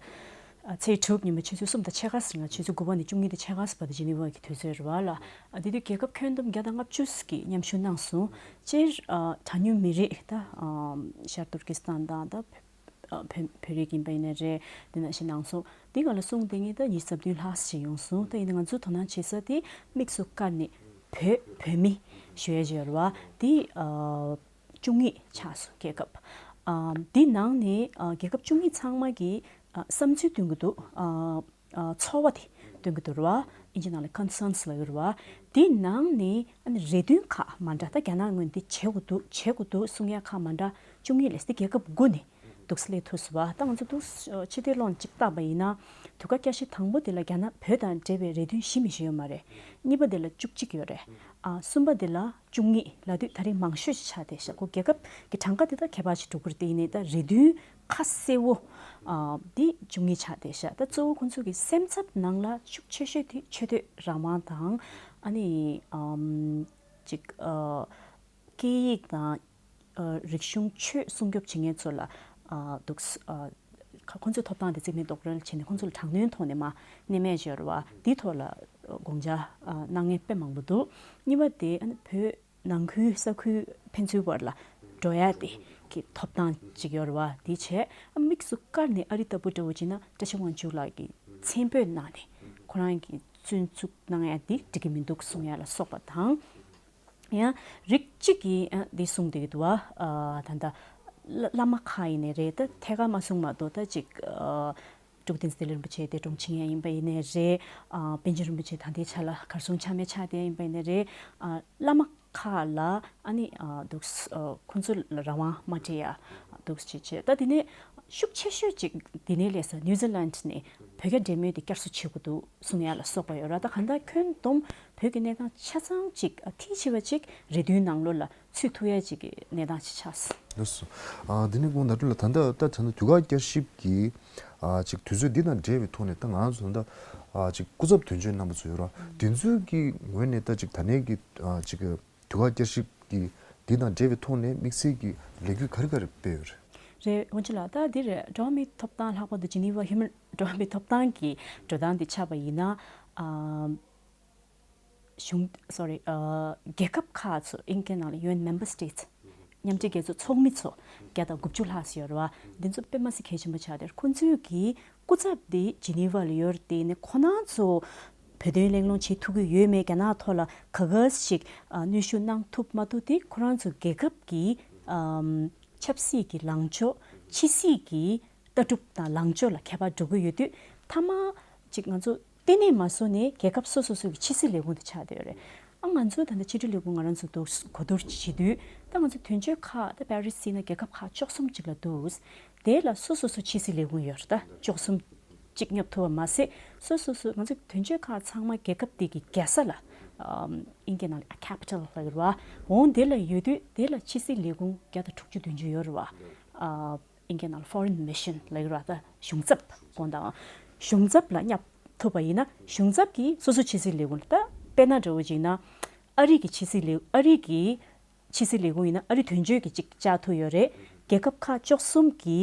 ཨ་ཚེས་དྲུག་ཉི་མ་ཆུ་ཚོད་གསུམ་དང་ཕྱེད་ཀ་ཙམ་ལ། ཆུ་ཚོད་དགུ་པ་ནས་བཅུ་གཉིས་དང་ཕྱེད་ཀ་ཙམ་བར་དུ་ཇི་ནི་ཝ་གི་དུས་ཚོད་རེད་བ་ལ། ཨ་དེ་དུས་རྒྱལ་ཁབ་ཁྱོན་བསྡོམས་བརྒྱ་དང་ལྔ་བཅུ་ཙམ་གྱིས་མཉམ་ཞུགས་གནང་སོང་། སྤྱིར་ཨ་གྲངས་ཉུང་མི་རིགས་ད་ཨ་ཤར་ཏུར་ཀི་སི་ཐན་དང་ད་བོད་བོད་རིགས་ཡིན་པ་ཡིན་ནའི་རེད། དེ་ནང་བཞིན་ནང་སོང་འདི་སྒང་ལ་སོང་དེ་ངས་ད་ཉི་ཤུ་རྩ་བདུན་ལྷག་ཙམ་ཡོང་སོང་། ད་ཡིན་ནའི་ང་ཚོ་དོ་སྣང་བྱེད་ས་དེ་དམིགས་སུ་བཀར་ནས་བོད་བོད་མི་ཞུ་ཡས་ཅིག་ཡོད་རེད་བ། དེ་ཨ་བཅུ་གཉིས་ཆགས་སོང་རྒྱལ་ཁབ། ཨ་འདི་ནང་ནས་ཨ་རྒྱལ་ཁབ་བཅུ་གཉིས་ཚང་མ་གིས་ཨ་བསམ་ཚུལ་སྟོན་གྱི་འདུག། ཨ་ཨ་ཚོར་བ་དེ་སྟོན་གྱི་འདུག་རེད་བ། ཨིན་ཇི་ནང་ལ་ཀོན་སརན་སི་ལབ་ཡོད་རེད་བ། དེ་ནང་ནས་ཨ་ནི་རེ་འདུན་ཁག་མ་འདྲ། ད་རྒྱ་ནག་ངོས་ནས་འདི་བྱེད་དགོས་འདུག་བྱེད་དགོས་འདུག་གསུང་ཡ་ཁག་མ་འདྲ་བཅུ་གཉིས་ལས་དེ་རྒྱལ་ཁབ་དགུ་ནས་འདུག་སེ་སླེབས་ཐུབ་སོང་བ། ད་ང་ཚོ་འདུག་སེ་ཕྱི་བལྟས་ཀློག་ཅིག་བལྟས་པ་ཡིན་ན། དུས་བཀག་བསྐྱར་ཞིབ་དང་པོ་དེ་ལ་རྒྱ་ནག་བོད་དང་འབྲེལ་བའི་རེ་འདུན་གཞི་མེད་ཞིག་ཡོད་མ་རེད། གཉིས་པ་དེ་ལ་བཅུ་གཅིག་ཡོད་རེད། ཨ་གསུམ་པ་དེ་ལ་བཅུ་གཉིས་ལབ་དུས་ད་རེས་མང་ཤོས་ཤིག་ཆགས་བསྡད་ཤག། ཁོ་རྒྱལ་ཁབ་ཀྱི་གྲངས་ཀ་དེ་དག་ཁྱད་པར་ཞིག་འགྲོ་གི་རེད། དེ་ཡིན་ནའི་ད་རེ་འདུན་ཁ་གསལ་བོ་ཨ་འདི་བཅུ་གཉིས་ཆགས་བསྡད་ཤག། ད་གཙོ་བོ་ཁོང་ཚོ་གི་སེམས་འཚབ་ནང་ལ་ཤུགས་ཆེ་ཤོས་དེ་ཆོས་དད་རང་དབང་དང་། ཨ་ནི་ཨམ་ཅིག་ཨ་སྐད་ཡིག་དང་། ཨ་རིག་གཞུང་ཆོས་སྲུང་སྐྱོབ་བྱེད་མཁན་ཚོ་ལ་ཨ་འདུག་ཨ་ཁ་ཁོང་ཚོའི་ཐོབ་ཐང་དེ་རྩིས་མེད་རྡོག་རོལ་བྱས་ནས་ཁོང་ཚོ་ལ་དྲག་གནོན་ཐོག་ནས་མར་གནས་མེད་བྱས་རེད་བ། འདིའི་ཐོག་ལ་དགོངས་འཆར་ཨ་གནང་མཁན་དཔེ་མང་པོ་འདུག། གཉིས་པ་དེ་ཨ་ནི་བོད་ནང་ཁུལ་ས་ཁུལ་ཕན་ཚུན་བར་ལ་འགྲོ་ཡ་དེ་གི་ཐོབ་ཐང་ཅིག་ཡོད་རེད་བ། དེ་བྱས་ཨ་དམིགས་སུ་བཀར་ནས་ཨ་རི་ལྟ་བུ་འདྲ་བོ་བྱས་ན་བཀྲ་ཤིས་དབང་ཕྱུག་ལགས་ཀྱིས་མཚན་འབོད་གནང་ནས་ཁོ་རང་གིས་བཙོན་འཇུག་གནང་ཡ་དེ་འགྲིག་གི་མི་འདུག་གསུང་ཡ་ལ་སོགས་པ་དང་། ཡང་རིགས་གཅིག་གིས་ཨ་འདི་གསུངས་བསྡད་ཀྱི་འདུག་བ། ཨ་ད་ལྟ་བླ་བླ་མ་ཁག་ཡིན་ནའི་རེད། ད་ཐད་ཀར་མ་གསུངས་མ་གཏོགས་ད་ཅིག་ཨ་སྐྱབས་མགོན་བདེ་ལེགས་རིན་པོ་ཆེ་འདས་གྲོངས་ཕྱིན་ཡ་ཡིན་པ་ཡིན་ནའི་རེད། ཨ་པཎ་ཆེན་རིན་པོ་ཆེ་ད་ལྟའི་ཆ་ལ་གར་སོང་ཆ་མེད་ཆགས་བསྡད་ཡ་ཡིན་པ་ཡིན་ནའི་རེད། ཨ་བླ་མ་ཁག་ལ་ཨ་ནི་ཨ་འདུག་ཨ་ཁོང་ཚོ་ལ་རང་དབང་མ་སྤྲད་ཡ་འདུག་ཅེས་བྱས། ད་དེ་ནས་ཤུགས་ཆེ་ཤོས་ཅིག་དེ་ནས་སླེབས་ས་ནིའུ་ཛི་ལན་ནས་བོད་རྒྱ་འབྲེལ་མོལ་དེ་བསྐྱར་གསོ་བྱེད་དགོས་འདུག་གསུང་ཡ་ལ་སོགས་པ་ཡོད་ར། ད་གང་ལྟར་ཁྱོན་བསྡོམས་བོད་ཀྱི་གནས་སྟངས་ཆ་ཚང་ཅིག་ཨ་མཐིལ་ཕྱིན་པ་ཅིག་རེ་འདུན་ནང་ལོགས་ལ་ཚུད་ཐུབ་ཡ་ཅིག་གི་གནས་སྟངས་ཅིག་ཆགས་སོང་། ལགས་སོ། ཨ་དེ་ནས་ཁོང་ཟླ་སྒྲོན་ལགས། ད་ལྟ་ད་ད་ལྟ་དུས་བཀག་བསྐྱར་ཞིབ་ཀྱི་ཨ་ཅིག་དུས་ཚོད་འདི་དང་འབྲེལ་བའི་ཐོག་ནས་ད་ང་ཚོ་ད་ལྟ་ཨ་ཅིག་སྐུ་ཚབ་དོན་གཅོད་རྣམ་པ་ཚོ་ཡོད་ར། དེ་ཚོའི་གི་ངོས་ནས་ད་ཅིག་ད་ལྟའི་གི་ཨ་ཅིག་དུས་བཀག་བསྐྱར་ཞིབ་ཀྱི་འདི་དང་འབྲེལ་བའི་ཐོག་ནས་དམིགས་བསལ་གྱི་ལས་འགུལ་ག་རེ་ག་རེ་སྤེལ་ཡོད་རེད། རེད། དབང་ཕྱུག་ལགས། ད་འདིར་འགྲོ་བ་མིའི་ཐོབ་ཐང་ལྷག་པར་དུ་ཇི་ནི་ཝ་ཧིའུ་མན་འགྲོ་བ་མིའི་ཐོབ་ཐང་གི་འགྲོ་སྟངས་འདི་ཆ་བཞག་པ་ཡིན་ན། ཨ་གཞུང་སོ་རི་ཨ་རྒྱལ་ཁབ་ཁག་ཚོ། ཨིན་སྐད་ནང་ལ་ཡུ་ཨེན་མེམ་བར་སི་ཊེཊ་སི། མཉམ་འབྲེལ་རྒྱལ་ཚོགས་ཚོགས་མི་ཚོ་བརྒྱ་དང་དགུ་བཅུ་ལྷག་ཙམ་ཡོད་རེད་བ། འདི་ཚོ་དཔེ་མ་སྲིད་གལ་ཆེན་པོ་ཆགས་བསྡད་རེད། ཁོང་ཚོས་ཀྱི་སྐུ་ཚབ་དེ་ཇི་ནི་ཝ་ལ་ཡོད་རེད། དེ་ནས་ཁོ་རང་ཚོ་བོད་དོན་གླེང་སློང་བྱེད་ཐུབ་ཀྱི་ཡོད་མེད། རྒྱ་ནག་ཐོག་ལ་ག་ག་ཞིག་ཨ་གནོན་ཤུགས་གནང་ཐུབ་མ་ཐུབ་དེ་ཁོ་རང་ཚོ་རྒྱལ་ཁབ་ཀྱི་ཨམ་ཆབ་སྲིད་ཀྱི་ལངས་ཕྱོགས། ཕྱི་སྲིད་ཀྱི་ལྟ་གྲུབ་དང་ལངས་ཕྱོགས་ལ་ཁྱད་པར་འགྲོ་གི་ཡོད་དུས། མཐའ་མ་ཅིག་ང་ཚོ་བརྟན་གནས་མ་བཟོ་ནས་རྒྱལ་ཁབ་སོ་སོ་སོ་གི་ཕྱི་སྲིད་ལས་ཁུངས་དེ་ཆགས་བསྡད་ཡོད་རེད། ཨ་ང་ཚོ་ད་ལྟ་ཕྱི་དྲིལ་ལས་ཁུངས་ང་རང་ཚོ་འདུག་གོ་བསྡུར་བྱེད་དུས། ད་ང་ཚོ་དོན་གཅོད་ཁག་ད་པེ་རི་སི་ཟེར་ན་རྒྱལ་ཁབ་ཁག་བཅུ་གསུམ་ཅིག་ལ་འདུག། དེ་ལ་སོ་སོ་སོ་ཕྱི་སྲིད་ལས་ཁུངས་ཡོད་རེད། ད་བཅུ་གསུམ་ཅིག་སྙོབ་ཐུབ་པ་མ་ཟད། སོ་སོ་སོ་ང་ཚོ་དོན་གཅོད་ཁག་ཚང་མ་རྒྱལ་ཁབ་དེ་གི་རྒྱལ་ས་ལ་ཨམ་ཨིན་སྐད་ནང་ལ་ཁེ་པི་ཊལ་ལབ་ཡོད་རེད་བ། འོང་དེ་ལ་ཡོད་དུས་དེ་ལ་ཕྱི་སྲིད་ལས་ཁུངས་བརྒྱ་དང་དྲུག་ཅུ་བདུན་ཅུ་ཡོད་རེད་བ། ཨ་ཨིན་སྐད་ནང་ལ་ཕོ་རིན་མི་ཤན་ལབ་ཡོད་རེད་བ། ད་གཞུང་ཚབ་དགོངས་དག། གཞུང་ཚབ་ལ་སྙོབ་ཐུབ་པ་ཡིན་ན་གཞུང་ཚབ་ཀྱིས་སོ་སོ་ཕྱི་སྲིད་ལས་ཁུངས་ལ། ད་དཔེར་ན་འདྲ་བོ་ཅིག་ན་ཨ་རི་གི་ཕྱི་སྲིད་ལས་ཨ་རི་གི་ཕྱི་སྲིད་ལས་ཁུངས་ཡིན་ན་ཨ་རི་དོན་གཅོད་ཀྱིས་ཅིག་བཅར་ཐུབ་ཡོད་རེད། རྒྱལ་ཁབ་ཁག་བཅུ་གསུམ་གྱི་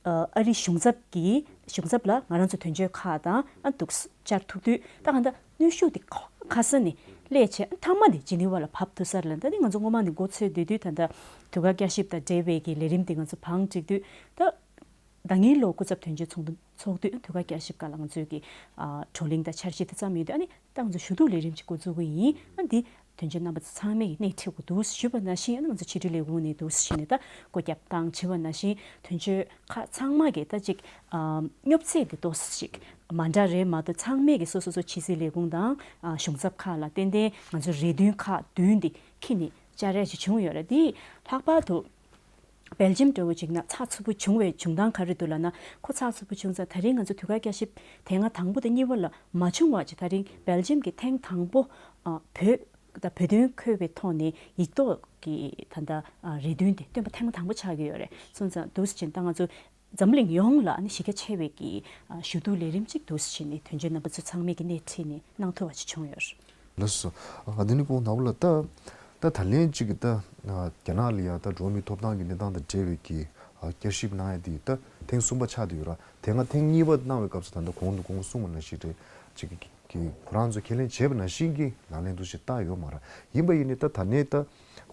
ཨ་ཨ་རི་གཞུང་ཚབ་ཀྱི་གཞུང་ཚབ་ལ་ང་རང་ཚོ་དོན་གཅོད་ཁག་དང་ཨ་འདུག་བཅར་ཐུབ་དུས། ད་གང་ལྟར་གནོན་ཤུགས་དེ་ག་ག་ས་ནས་སླེབས་བྱས་མཐའ་མ་དེ་ཇི་ནི་ཝ་ལ་བབས་ཐུབ་ས་རེད་ལ། ད་ནི་ང་ཚོ་སྔོན་མ་ནས་མགོ་ཚོས་སྡོད་དུས། ད་ལྟ་དུས་བཀག་བསྐྱར་ཞིབ་དང་འབྲེལ་བའི་གི་ལས་རིམ་དེ་ང་ཚོ་བང་བསྒྲིགས་དུས། ད་ ཟླ་ལྔའི་ལོ་སྐུ་ཚབ་དོན་གཅོད་ཚོགས་འདུ་ཚོགས་དུས་དུས་བཀག་བསྐྱར་ཞིབ་སྐབས་ལ་ང་ཚོས་ཀྱི་ཨ་བགྲོ་གླེང་དང་འཆར་གཞི་དེ་བརྩམས་ཡོད་དུས། ཨ་ནི་ད་ང་ཚོ་ཞུ་གཏུག་ལས་རིམ་ཅིག་འགོ་འཛུགས་ཀྱི་ཡིན། ཨ་འདི་དོན་གཅོད་རྣམ་པ་ཚོ་ཚང་མས་ཀྱི་སྣེ་ཁྲིད་དགོས་འདུག་ཞུས་པ་ནང་བཞིན། ཨ་ནི་ང་ཚོ་ཕྱི་དྲིལ་ལས་ཁུངས་ནས་འདུག་ཞུས་ནས་ད་སྐུ་རྒྱབ་བཏང་བྱས་པ་ནང་བཞིན། དོན་གཅོད་ཁག་ཚང་མ་གི་ད་ཅིག་ཨ་སྙོབ་ཚད་དེ་ཏོག་ཙམ་ཅིག་མ་འདྲ་རེད་མ་གཏོགས། ཚང་མས་ཀྱི་སོ་སོ་སོ་ཕྱི་སྲིད་ལས་ཁུངས་དང་ཨ་གཞུང་ཚབ་ཁག་ལ་ཏན་ཏན་ང་ཚོ་རེ་འདུན་ཁག་བདུན་དེ་འཁྱེར་ནས་བཅར་ཡ་ཅིག་བྱུང་ཡོད་རེད། དེ་ལྷག་པར་དུ་སྦེལ་ཇམ་འདྲ་བོ་ཅིག་ན་ཚགས་ཚུད་པོ་བྱུང་བའི་བྱུང་སྟངས་ག་རེ་འདུག་ལབ་ན། ཁོ་ཚགས་ཚུད་པོ་བྱུང་ཙང་ད་རིང་ང་ཚོ་དུས་བཀག་བསྐྱར་ཞིབ་དེ་སྔ་དང་པོ་དང་གཉིས་པ་ལ་མ་བྱུང་བ་ཅིག་ད་རིང་སྦེལ་ཇམ་གྱི་ཐེངས་དང་པོ་ཨ་བོད་ད་བོད་དོན་འཁོད་པའི་ཐོག་ནས་ཡིག་ཐོག་གི་ད་ལྟ་ཨ་རེ་འདུན་དེ་བཏོན་པ་ཐེངས་མ་དང་པོ་ཆགས་ཀྱི་ཡོད་རེད། སོང་ཙང་འདུག་སེ་བྱས་ན་ད་ང་ཚོ་འཛམ་གླིང་ཡོངས་ལ་ཨ་ནི་གཞི་རྒྱ་ཆེ་བའི་གི་ཨ་ཞུ་གཏུག་ལས་རིམ་ཅིག་འདུག་སེ་བྱས་ནས་དོན་གཅོད་རྣམ་པ་ཚོ་ཚང་མས་ཀྱི་སྣེ་ཁྲིད་ནས་གནང་ཐུབ་པ་ཅིག་བྱུང་ཡོད་རེད། ལགས་སོ། ཨ་དེ་ནི་གོང་ནག་པོ་ལ་ད་ད་ད་ལན་གཅིག་གི་ད་ཨ་རྒྱ་ནག་ལ་ཡ་ད་འགྲོ་བ་མིའི་ཐོབ་ཐང་གི་གནས་སྟངས་དང་འབྲེལ་བའི་གི་ཨ་བསྐྱར་ཞིབ་གནང་ཡ་དེ་ད་ཐེངས་གསུམ་པ་ཆགས་བསྡད་ཡོད་ར། དེ་སྔ་ཐེངས་གཉིས་པ་གནང་བའི་སྐབས་སུ་ད་ལྟ་གོང་དུ་གོང་གསུངས་པ་ནང་བཞིན་རེད། གཅིག་གི་གི་ཁོ་རང་ཚོ་ཁས་ལེན་བྱས་པ་ནང་བཞིན་གྱི་ལག་ལེན་དུ་ཞིག་བསྟར་ཡོད་མ་རེད། ཡིན་པ་ཡིན་ནའི་ད་ད་ནས་ད་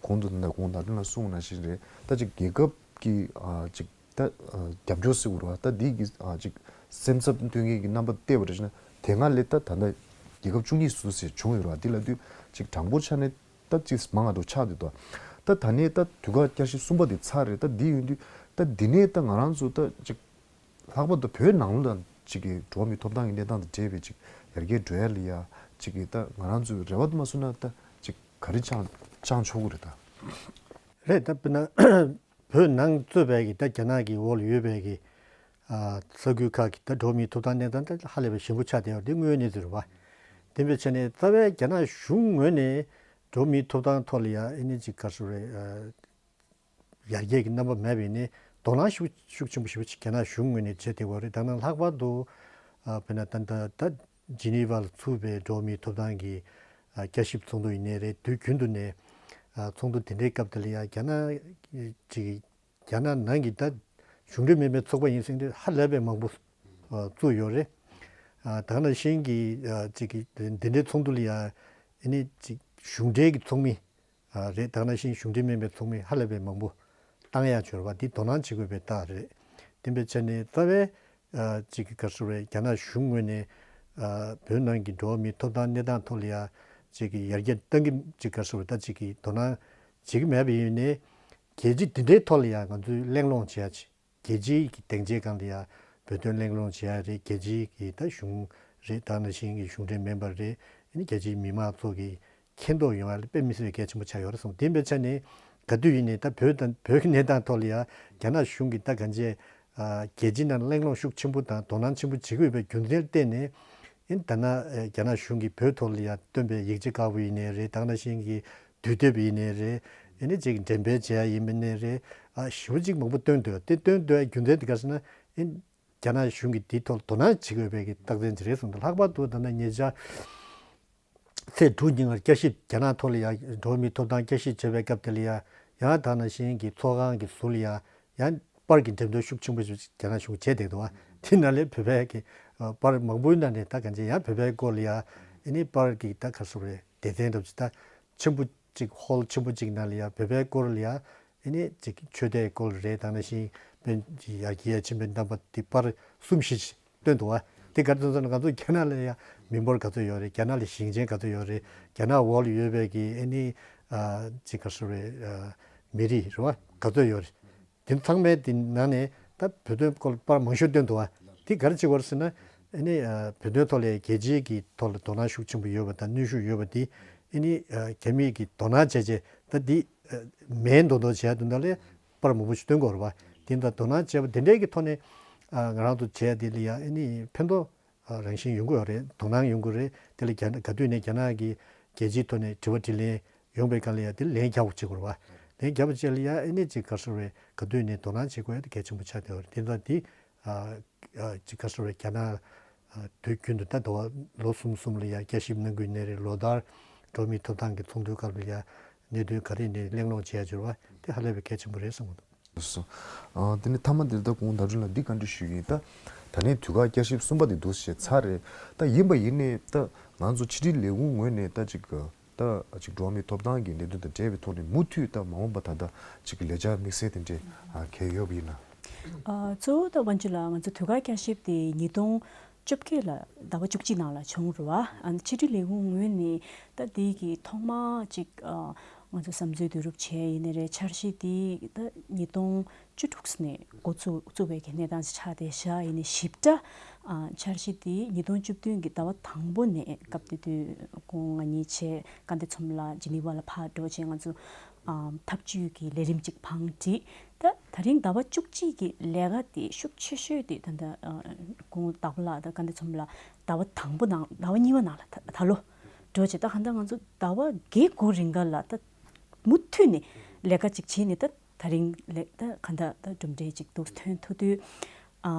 གོང་དུ་ད་གོང་ད་དྲན་ལ་གསུངས་པ་ནང་བཞིན་རེད། ད་ཅིག་རྒྱལ་ཁབ་ཀྱི་ཨ་ཅིག་ད་ཨ་རྒྱབ་སྐྱོར་ཟེར་དགོས་རེད་བ། ད་འདི་གི་ཨ་ཅིག་སེམས་འཚབ་སྟོན་མཁན་གྱི་རྣམ་པ་བལྟས་པ་རེད་ཟེར་ན། དེ་སྔ་ལས་ད་ད་ལྟ་རྒྱལ་ཁབ་བཅུ་གཉིས་སུ་ཟེར་བྱུང་ཡོད་རེད་བ། འདི་ལ་དུས་ཅིག་གྲངས་འབོར་ཆ་ནས་ད་ཅིག་མང་ང་འགྲོ་ཆགས་འདུག་ད་ད་ད་ནས་ད་དུས་བཀག་བསྐྱར་ཞིབ་གསུམ་པ་དེ་ཚར་རེད། ད་འདི་ཡོང་དུས་ད་འདི་ནས་ད་ང་རང་ཚོ་ད་ཅིག་ལྷག་པར་དུ་བོད་ནང་ལོགས་ལ་ཅིག་གི་འགྲོ་བ་མིའི་ཐོབ་ཐང་གི་གནས་སྟངས་དང་འབྲེལ་བའི་ཅིག་ཡར་རྒྱས་འགྲོ་ཡ་ལ་ཡ་ཅིག་གི་ད་ང་རང་ཚོའི་རེ་བ་དུ་མ་བཟུང་ན་ད་ཅིག་ག་རེ་བཅངས་བཅངས་ཆོག་གི་རེད་ད། རེད། ད་དཔེར་ན་བོད་ནང་གཙོས་པའི་གི་ད་རྒྱ་ནག་གི་འོག་ལ་ཡོད་པའི་གི་ཨ་ས་ཁུལ་ཁག་གི་ད་འགྲོ་བ་མིའི་ཐོབ་ཐང་གནས་སྟངས་ད་ཧ་ལས་པའི་ཞན་པོ་ཆགས་བསྡད་ཡོད་རེད། དེ་དངོས་ཡོད་གནས་ཚུལ་རེད་བ། དེ་འདྲ་བྱས་ནས་རྩ་བའི་རྒྱ་ནག་གཞུང་ངོས་ནས་འགྲོ་བ་མིའི་ཐོབ་ཐང་ཐོག་ལ་ཡ་ཨེ་ནི་ཅིག་ག་རེ་ཟེར་དགོས་རེད། ཨ་ཡར་རྒྱས་ཀྱི་རྣམ་པ་མེད་པ་ཡིན་ནའི་དོ་སྣང་ཤུགས་ཤུགས་ཆེན་པོ་ཞེ་པོ་ཅིག་རྒྱ་ནག་གཞུང་ངོས་ནས་བྱེད་བསྡད་ཡོད་རེད། ད་ནང་ལྷག་པར་དུ་ཨ་དཔེར་ན་ད་ད་ད་ཇི་ནི་ཝ་ལ་ཚུགས་པའི་འགྲོ་བ་མིའི་ཐོབ་ཐང་གི་ཨ་བསྐྱར་ཞིབ་ཚོགས་འདུ་ཡིན་ནའི་རེད། དུས་རྒྱུན་དུ་ནས་ཨ་ཚོགས་འདུ་དེ་འདྲའི་སྐབས་དེ་ལ་ཡང་རྒྱ་ནག་ཅིག་རྒྱ་ནག་ནང་གི་ད་གཞུང་འབྲེལ་མིན་པའི་ཚོགས་པ་ཡིན་ཟེར་ཏེ་ཧ་ལས་པའི་མང་པོ་ཨ་བཙུགས་ཡོད་རེད། ཨ་ད་ག་ནང་བཞིན་གྱི་ཨ་ཅིག་གི་འདི་འདྲའི་ཚོགས་འདུ་ལ་ཡང་ཨ་ནི་ཅིག་གཞུང་འབྲེལ་གྱི་ཚོགས་མི་ཨ་རེད། ད་ག་ནང་བཞིན་གཞུང་འབྲེལ་མིན་པའི་ཚོགས་མི་ཧ་ལས་པའི་མང་པོ་བཏང་ཡག་བྱོས་ར་བ། འདི་དོ་སྣང་བྱེད་དགོས་པའི་རྟགས་རེད། དེ་འདྲ་བྱས་ནས་རྩ་བའི་ཨ་ཅིག་གི་ག་རེ་ཟེར་དགོས་རེད། རྒྱ་ནག་གཞུང་ངོས་ནས་ཨ་བོད་ནང་གི་འགྲོ་བ་མིའི་ཐོབ་ཐང་གནས་སྟངས་ཐོག་ལ་ཡ་ཅིག་གི་ཡར་རྒྱས་གཏང་གི་ཅིག་ག་རེ་ཟེར་དགོས་རེད། ད་ཅིག་གི་དོ་སྣང་བྱེད་ཀྱི་མེད་པ་ཡིན་ནའི་རྒྱལ་སྤྱི་འདི་འདྲའི་ཐོག་ལ་ཡ་ང་ཚོས་གླེང་སློང་བྱེད་ཡ་ཅིག་རྒྱལ་སྤྱིའི་གི་སྡིངས་ཆའི་སྒང་ལ་ཡ་བོད་དོན་གླེང་སློང་བྱེད་ཡ་རེད། རྒྱལ་སྤྱིའི་གི་ད་གཞུང་རེད། ད་ནང་བཞིན་གྱི་གཞུང་འབྲེལ་མིན་པ་རེད། ཨ་ནི་རྒྱལ་སྤྱིའི་མི་མང་ཚོ་གི་མཁྱེན་རྟོགས་ཡོང་ཡ་ལ་དཔེ་མི་སྲིད་པའི་གལ་ཆེན་པོ་ཆགས་ཡོད་རེད་བསམ། དེ་འདྲ་བྱས་ནས་ག་དུས་ཡིན་ནའི་ད་བོད་དང་བོད་ཀྱི་གནས་སྟངས་ཐོག་ལ་ཡ་རྒྱ་ནག་གཞུང་གིས་ད་གང་བྱས་ཨ་རྒྱལ་སྤྱིའི་ནང་གླེང་སློང་ཤུགས་ཆེན་པོ་དང་དོ་སྣང་ཆེན་པོ་བྱེད་ཀྱི་ཡོད་པའི་རྒྱུ་མཚན་ལ་བརྟེན་ནས། ཨ་ནི་ད་ནང་ཨ་རྒྱ་ནག་གཞུང་གིས་བོད་ཐོག་ལ་ཡ་བཏོན་པའི་ཡིག་ཆ་ཁག་པོ་ཡིན་ནའི་རེད། ད་ག་ནང་བཞིན་གྱི་དུས་དེབ་ཡིན་ནའི་རེད། ཨ་ནི་ཅིག་འགྲེམས་སྤེལ་བྱེད་ཡ་ཡིན་པ་ནའི་རེད། ཨ་ཞེ་པོ་ཅིག་མང་པོ་བཏོན་འདུག་དེ་བཏོན་འདུག་རྒྱུ་མཚན་དེ་ག་རེ་ཟེར་ན། ཨ་ནི་རྒྱ་ནག་གཞུང་གིས་དེའི་ཐོག་ལ་དོ་སྣང་བྱེད་དགོས་པའི་གི་རྟགས་མཚན་ཅིག་རེད་གསུངས་འདུག་ལྷག་པར་དུ་ད་ལྟ་ཉེ་ཆར་ཚེས་དྲུག་ཉིན་ལ་བསྐྱར་ཞིབ་རྒྱ་ནག་ཐོག་ལ་ཡ་འགྲོ་བ་མིའི་ཐོབ་ཐང་བསྐྱར་ཞིབ་བྱེད་པའི་སྐབས་དེ་ལ་ཡ་ཡང་ད་ག་ནང་བཞིན་གྱི་ཚོགས་ཁང་གི་ཟུར་ལ་ཡ་ཡང་པར་གྱི་འགྲེམས་སྟོན་ཤུགས་ཆེན་པོ་ཞིག་རྒྱ་ནག་གཞུང་བྱས་བསྡད་འདུག་བ། དེ་ནང་ལས་བོད་པའི་གི་ཨ་པར་མང་པོའི་ནང་ནས་ད་གང་ཅི་ཡང་བོད་པའི་སྐོར་ལ་ཡ་ཨ་ནི་པར་གྱི་ད་ག་རེ་ཟེར་དགོས་རེད། སྡེ་ཚན་འདྲ་པོ་ཅིག་ད་ཆེན་པོ་ཅིག་ཧོལ་ཆེན་པོ་ཅིག་ནང་ལ་ཡ་བོད་པའི་སྐོར་ལ་ཡ་ཨ་ནི་ཅིག་ཆོས་དད་སྐོར་རེད། ད་ག་ནང་བཞིན་དཔོན་ཡར་རྒྱས་ཡ་ཆེན་པོའི་རྣམ་པ་དེ་པར་གསུམ་བཞི་ཅིག་བཏོན་འདུག་བ། དེ་ག་རེ་བཏོན་ཟེར་ན་ང་ཚོ་རྒྱ་ནག་ལ་ཡ་མི་འབོར་ག་ཚོད་ཡོད་རེད། རྒྱ་ནག་ལ་ཞིང་ཆེན་ག་ཚོད་ཡོད་རེད། རྒྱ་ནག་འོག་ལ་ཡོད་པའི་གི་ཨ་ནི་ཨ་ཅིག་ག་རེ་ཟེར་དགོས་རེད། ཨ་མི་རིགས་རེད་བ། ག་ཚོད་ཡོད་རེད། དེ་ཚང་མའི་དེ་ནང་ནས་ད་བོད་དོན་སྐོར་པར་མང་ཤོས་བཏོན་འདུག་བ། དེ་ག་རེ་བྱེད་དགོས་རེད་ཟེར་ན། ཨ་ནི་ཨ་བོད་དོན་ཐོག་ལ་རྒྱལ་སྤྱིའི་གི་ཐོག་ལ་དོ་སྣང་ཤུགས་ཆེན་པོ་ཡོད་པ་དང་གནོན་ཤུགས་ཡོད་པ་དེ་ཨ་ནི་ཨ་རྒྱ་མིས་གི་དོ་སྣང་བྱས་བྱས་ད་དེ་ཨ་མེད་མདོག་མདོག་བྱས་དུས་ད་ལས་པར་མང་པོ་ཞིག་བཏོན་དགོས་རེད་བ། དེ་ད་དོ་སྣང་བྱས་པ་དེ་འདྲའི་གི་ཐོག་ནས་ཨ་ང་རང་ཚོ་བྱས་དེ་ལ་ཡ་ཨ་ནི་ཕན་ཐོགས་ཨ་རང་བཞིན་ཡོང་གི་ཡོད་རེད། དོ་སྣང་ཡོང་གི་རེད། དེ་ལ་རྒྱ་ག་དུས་ནས་རྒྱ་ནག་གི་རྒྱལ་སྤྱིའི་ཐོག་ནས་དྲི་བ་དྲིས་ལན་ཡོང་པའི་སྒང་ལ་ཡ་དེ་ལན་རྒྱག་པ་བྱེད་དགོས་རེད་བ། ལན་རྒྱབ་པ་བྱས་ལ་ཡ་ཨ་ནི་ཅིག་ག་རེ་ཟེར་དགོས་རེད། ག་དུས་ནས་དོ་སྣང་བྱེད་དགོས་ཡ་དེ་གལ་ཆེན་པོ་ཆགས་བསྡད་ཡོད་རེད། དེ་ཙང་དེ་ཨ་ཨ་ཅིག་ག་རེ་ཟེར་དགོས་རེད། རྒྱ་ནག་ཨ་དུས་རྒྱུན་དུ་ད་དུ་བ་ལོ་གསུམ་གསུམ་ལ་ཡ་བསྐྱར་ཞིབ་གནང་གི་ཡོད་ནའི་རེད། ལོ་ལྟར་འགྲོ་བ་མིའི་ཐོབ་ཐང་གི་ཚོགས་འདུའི་སྐབས་ལ་ཡ་གནད་དོན་ག་རེ་ནས་གླེང་སློང་བྱེད་ཡ་བྱེད་རེད་བ། དེ་ཧ་ལས་པའི་གལ་ཆེན་པོ་རེད་བསམ་གྱི་འདུག་སོ། ཨ་དེ་ནས་མཐའ་མ་འདིར་ད་གུང་ཟླ་སྒྲོན་ལགས་འདི་བཀའ་འདྲི་ཞུ་གི་ཡིན། ད་ད་ནས་དུས་བཀག་བསྐྱར་ཞིབ་གསུམ་པ་དེ་འདུག་ཞེས་ཚར་རེད། ད་ཡིན་པ་ཡིན་ནའི་ད་ང་ཚོ་ཕྱི་དྲིལ་ལས་ཁུངས་ངོས་ནས་ད་ཅིག་ད་ཅིག་འགྲོ་བ་མིའི་ཐོབ་ཐང་གི་གནད་དོན་དང་འབྲེལ་བའི་ཐོག་ནས་མུ་མཐུད་ད་མ་འོངས་པ་ད་ད་ཅིག་ལས་འཆར་དམིགས་བསལ་དེ་འདྲས་ཨ་གལ་ཡོད་པ་ཡིན་ན། ཨ། གཙོ་བོ་ད་དབང་ཕྱུག་ལགས། ང་ཚོ་དུས་བཀག་བསྐྱར་ཞིབ་དེ་ཉིས་སྟོང་བཅོ་བརྒྱད་ལ་ཟླ་བ་བཅུ་གཅིག་ནང་ལ་བྱུང་རེད་བ། ཨ་ནི་ཕྱི་དྲིལ་ལས་ཁུངས་ངོས་ནས་ད་དེ་གི་ཐོག་མ་ཅིག་ཨ་ང་ཚོ་བསམ་ཚུལ་བསྡུ་རུབ་བྱས་ཡིན་ནའི་རེད། འཆར་གཞི་དེ་ད་ཉིས་སྟོང་བཅུ་དྲུག་ནས་འགོ་བཙུགས་བཙུགས་པའི་གི་གནས་སྟངས་ཅིག་ཆགས་བསྡད་ཤག་ཡིན་ནའི་ཞིབ་ཕྲ་ཨ་འཆར་གཞི་དེ་ཉིས་སྟོང་བཅུ་བདུན་གི་ཟླ་བ་དང་པོ་ནས། སྐབས་དེ་དུས་ཁོང་ང་གཉིས་བྱས་དགའ་ལྡན་ཚོ་མོ་ལགས་ཇི་ནི་ཝ་ལ་ཕར་འགྲོ་བྱས། ང་ཚོ་ཨ་འཐབ་ཇུས་ཀྱི་ལས་རིམ་ཅིག་བང་བསྒྲིགས། ད་ད་རིང་ཟླ་བ་བཅུ་གཅིག་གི་ལས་ཀ་དེ་ཤུགས་ཆེ་ཤོས་དེ་ད་ལྟ་ཨ་ཁོང་བདག་པོ་ལགས་དང་དགའ་ལྡན་ཚོ་མོ་ལགས་ཟླ་བ་དང་པོ་ནང་ཟླ་བ་གཉིས་པ་ནང་ལ་ད་ད་ལོ་འགྲོ་བྱས། ད་གང་ལྟར་ང་ཚོ་ཟླ་བ་བརྒྱད་དགུ་རིང་ག་ལ་ད་མུ་མཐུད་ནས་ལས་ཀ་ཅིག་བྱས་ནས། ད་ད་རིང་ལས་ད་གང་ལྟར་ད་གྲུབ་འབྲས་ཅིག་འདུག་ཐོན་ཐུབ་དུས། ཨ་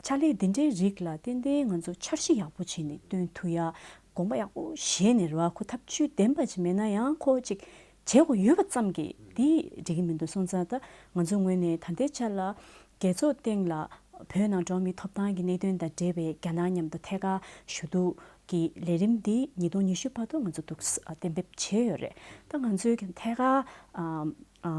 ཕྱག་ལས་འདི་འདྲའི་རིགས་ལ་ཏན་ཏན་ང་ཚོ་འཆར་གཞི་ཡག་པོ་བྱས་ནས་སྟོན་ཐུབ་ཡ། དགོངས་པ་ཡག་པོ་བཞེས་ནས་རེད་བ། ཁོ་ཐབས་ཇུས་ལྡན་པ་ཅིག་མེད་ན་ཡང་ཁོ་ཅིག་བྱེད་དགོས་ཡོད་པ་ཙམ་གྱིས་དེ་འགྲིག་གི་མི་འདུག་སོང་ཙང་། ད་ང་ཚོའི་ངོས་ནས་ད་ལྟའི་ཆ་ལ་རྒྱལ་ཚོགས་སྟེང་ལ་བོད་ནང་འགྲོ་བ་མིའི་ཐོབ་ཐང་གི་གནད་དོན་དང་འབྲེལ་བའི་རྒྱ་ནག་མཉམ་དུ་ཐད་ཀར་ཞུ་གཏུག་གི་ལས་རིམ་འདི་ཉིས་སྟོང་ཉི་ཤུ་བར་དུ་ང་ཚོ་འདུག་གཏན་འབེབས་བྱས་ཡོད་རེད། ད་ང་ཚོའི་གི་ཐད་ཀར་ཨ་ཨ་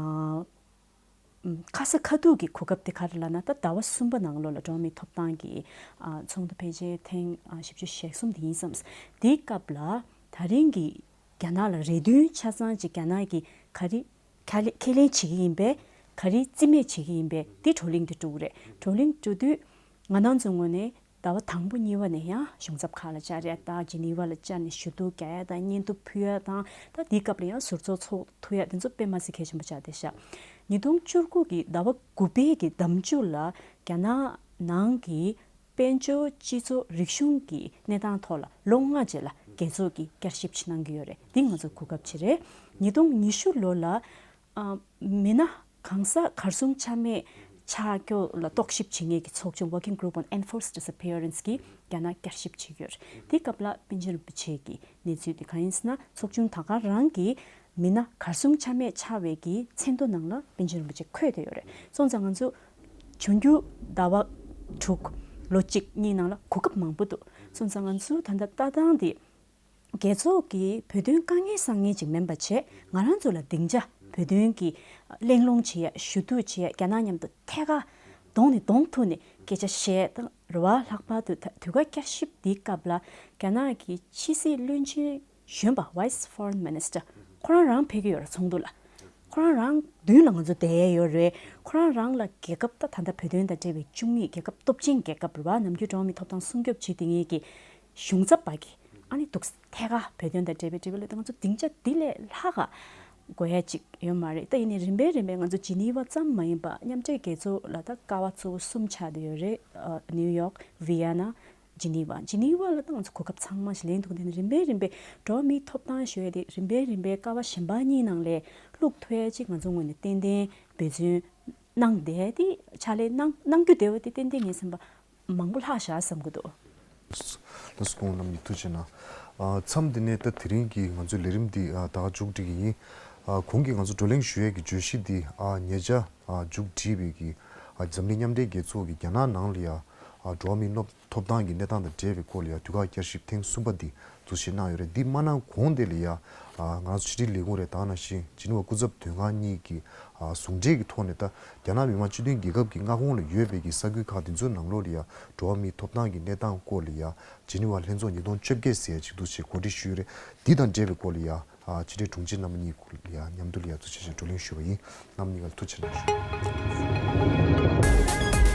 ཁ་ས་ཁ་ཐུག་གི་གོ་སྐབས་དེ་ག་རེ་ལབ་ན། ད་ཟླ་བ་གསུམ་པ་ནང་ལོགས་ལ་འགྲོ་བ་མིའི་ཐོབ་ཐང་གི་ཨ་ཚོགས་འདུ་ཕལ་ཆེར་ཐེངས་ཨ་བཞི་བཅུ་ཞེ་གསུམ་དེ་ཡིན་བསམ། དེའི་སྐབས་ལ་ད་རིང་གི་རྒྱ་ནག་ལ་རེ་འདུན་ཆ་ཚང་ཅིག་རྒྱ་ནག་གིས་ག་རེ་ཁས་ལེན་ཁས་ལེན་བྱེད་ཀྱི་ཡིན་པས། ག་རེ་རྩིས་མེད་བྱེད་ཀྱི་ཡིན་པས། དེ་བགྲོ་གླེང་དེ་འགྲོ་གི་རེད། བགྲོ་གླེང་འགྲོ་དུས་ང་རང་ཚོའི་ངོས་ནས་ཟླ་བ་དང་པོ་གཉིས་པ་ནས་ཡང་གཞུང་ཚབ་ཁག་ལ་བཅར་ཡ་དང་། ཇི་ནི་ཝ་ལ་བཅར་ནས་ཞུ་གཏུག་རྒྱག་ཡ་དང་། སྙན་ཐོ་ཕུལ་ཡ་དང་། ད་དེའི་སྐབས་ལ་ཡང་ཟུར་ཚོགས་ཚོགས་ཐུབ་ཡ་དེ་ཚོ་དཔེ་མ་སྲིད་གལ་ཆེན་པོ་ཆགས་བསྡད་ཤག་ཉིས་སྟོང་བཅུ་དགུ་གི་ཟླ་བ་དགུ་པའི་གི་ཟླ་མཇུག་ལ་རྒྱ་ནག་ནང་གི་དཔལ་འབྱོར་སྤྱི་ཚོགས་རིག་གཞུང་གི་གནས་སྟངས་ཐོག་ལ་ལོ་ལྔ་རྗེས་ལ་རྒྱལ་ཚོགས་ཀྱིས་བསྐྱར་ཞིབ་ཅིག་གནང་གི་ཡོད་རེད། འདི་ང་ཚོ་གོ་སྐབས་ཅིག་རེད། ཉིས་སྟོང་ཉི་ཤུ་ལོ་ལ་ཨ་མི་སྣ་གང་ཟག་གར་སོང་ཆ་མེད་ཆགས་རྒྱུ་ལ་རྟོག་ཞིབ་བྱེད་མཁན་གྱི་ཚོགས་ཆུང་Working Group on Enforced Disappearance གིས་རྒྱ་ནག་བསྐྱར་ཞིབ་བྱེད་ཀྱི་ཡོད་རེད། དེ་སྐབས་ལ་པཎ་ཆེན་རིན་པོ་ཆེ་གི་གནས་ཚུལ་དེ་གང་ཡིན་ཟེར་ན། ཚོགས་ཆུང་ད་ག་རང་གིས་མི་སྣ་གར་སོང་ཆ་མེད་ཆགས་པའི་གི་མཚན་ཐོ་ནང་ལ་པཎ་ཆེན་རིན་པོ་ཆེ་འཁོད་བསྡད་ཡོད་རེད། སོང་ཙང་ང་ཚོ་འབྱུང་འགྱུར་ཟླ་བ་དྲུག་ལོ་གཅིག་གཉིས་ནང་ལ་གོ་སྐབས་མང་པོ་འདུག་སོང་ཙང་ང་ཚོ་ད་ལྟ་ལྟ་སྟངས་དེ་རྒྱལ་ཚོགས་ཀྱི་བོད་དོན་དཀའ་ངལ་བསམ་མཁན་ཅིག་མིན་པ་བྱས། ང་རང་ཚོ་ལ་སྡིངས་ཆ་བོད་དོན་གྱི་གླེང་སློང་བྱེད་ཡ། ཞུ་གཏུག་བྱེད་ཡ། རྒྱ་ནག་མཉམ་དུ་ཐད་ཀར་གདོང་ནས་གདོང་ཐུག་ནས་སྐད་ཆ་བཤད་དང་རེད་བ། ལྷག་པར་དུ་ད་དུས་བཀག་བསྐྱར་ཞིབ་འདིའི་སྐབས་ལ་རྒྱ་ནག་གི་ཕྱི་སྲིད་བློན་ཆེན་གཞོན་པ་Vice Foreign Minister ཁོ་རང་རང་ཕེབས་ཀྱི་ཡོད་རེད་ཚོགས་འདུ་ལ། ཁོ་རང་རང་མདུན་ལ་ང་ཚོ་བསྡད་ཡས་ཡོད་རེད། ཁོ་རང་རང་ལ་རྒྱལ་ཁབ་ད་ད་ལྟ་བོད་དོན་དང་འབྲེལ་བའི་བཅུ་གཉིས། རྒྱལ་ཁབ་སྟོབས་ཆེན་རྒྱལ་ཁབ་རེད་བ། ནམ་རྒྱུན་འགྲོ་བ་མིའི་ཐོབ་ཐང་སྲུང་སྐྱོབ་བྱེད་བསྡད་མཁན་གྱི་གཞུང་ཚབ་པ་གིས་ཨ་ནི་འདུག་ཐད་ཀར་བོད་དོན་དང་འབྲེལ་བའི་དྲི་བ་ལ་ད་ང་ཚོ་སྡིངས་ཆ་འདི་ལས་ལྷག་ག་དགོས་ཡ་ཅིག་ཡོད་མ་རེད། ད་ཡིན་ནའི་རིམ་པས་རིམ་པས་ང་ཚོ་ཇི་ནི་ཝ་ཙམ་མ་ཡིན་པ་མཉམ་འབྲེལ་རྒྱལ་ཚོགས་ལ་ད་ཀ་བ་གཙོ་བོ་གསུམ་ཆགས་བསྡད་ཡོད་རེད། ཨ་ནིའུ་ཡོག་ཝི་ཡ་ན། ཇི་ནི་ཝ། ཇི་ནི་ཝ་ལ་ད་ང་ཚོ་གོ་སྐབས་ཚང་མ་ཞིག་ལེན་ཐུབ། དེ་ནས་རིམ་པས་རིམ་པས་འགྲོ་བ་མིའི་ཐོབ་ཐང་ཞུ་ཡ་དེ་རིམ་པས་རིམ་པས་ཀ་བ་གཞན་པ་གཉིས་ནང་ལ་བླུག་ཐུབ་ཡ་ཅིག་ང་ཚོ་ངོས་ནས་ཏན་ཏན་འབད་བརྩོན་གནང་བསྡད་དེ། ཕྱག་ལས་གནང་གནང་རྒྱུ་བསྡད་པ་དེ་ཏན་ཏན་ངས་བསམ་པ་མང་པོ་ལྷག་བཞག་བསམ་གྱི་འདུག་ལགས་སོ། སྐུ་ངོ་རྣམ་གཉིས་ཐུགས་རྗེ་གནང་། ཨ་མཚམས་འདི་ནས་ད་དེ་རིང་གི་ང་ཚོའི་ལས་རིམ་འདི་ཨ་ད་ག་མཇུག་སྒྲིལ་གྱི་ཡིན། ཨ་གོང་གི་ང་ཚོ་བགྲོ་གླེང་ཞུ་ཡས་ཀྱི་བརྗོད་གཞི་འདི་ཨ་ཉེ་ཆར་ཨ་མཇུག་སྒྲིལ་བའི་གི་ཨ་འཛམ་གླིང་མཉམ་འབྲེལ་རྒྱལ་ཚོགས་ཀྱི་རྒྱ་ནག་ནང་ལ་ཡ་ཨ་འགྲོ་བ་མིའི་ཐོབ་ཐང་གི་གནས་སྟངས་དང་འབྲེལ་བའི་སྐོར་ལ་ཡ་དུས་བཀག་བསྐྱར་ཞིབ་ཐེངས་གསུམ་པ་འདི་འདུ་ཤེས་གནང་ཡོད་རེད། འདི་མ་གནང་གོང་དེ་ལ་ཡ་ཨ་ང་རང་ཚོ་ཕྱི་དྲིལ་ལས་ཁུངས་རེད། ད་ག་ནང་བཞིན་ཇི་ནི་ཝ་སྐུ་ཚབ་དོན་ཁང་གཉིས་ཀྱི་ཨ་ཟུང་འབྲེལ་གྱི་ཐོག་ནས་ད་རྒྱ་ནག་མི་དམངས་སྤྱི་མཐུན་རྒྱལ་ཁབ་ཀྱི་མངའ་ཁོངས་ལ་ཡོད་པའི་གི་ས་ཁུལ་ཁག་དེ་ཚོའི་ནང་ལོགས་ལ་ཡ་འགྲོ་བ་མིའི་ཐོབ་ཐང་གི་གནས་སྟངས་སྐོར་ལ་ཡ་ཇི་ནི་ཝ་ལྷན་ཚོགས་ཉིས་སྟོང་བཅོ་བརྒྱད་ཟེར་ཡ་ཅིག་འདུ་ཤེས་གོ་སྒྲིག་ཞུས་ཡོད་རེད། འདི་དང་འབྲེལ་བའི་སྐོར་ལ་ཡ་ཨ་ཕྱི་དྲིལ་དྲུང་ཆེ་རྣམ་པ་གཉིས་ཀྱི་ཡ་མཉམ་དུ་ལ་ཡ་ཐུགས་རྗེ་ཆེ་བགྲོ་གླེང་ཞུས་པ་ཡིན། རྣམ་གཉིས་ཀ་ལ་ཐུགས་རྗེ་ཆེ་གནང་ཞུ།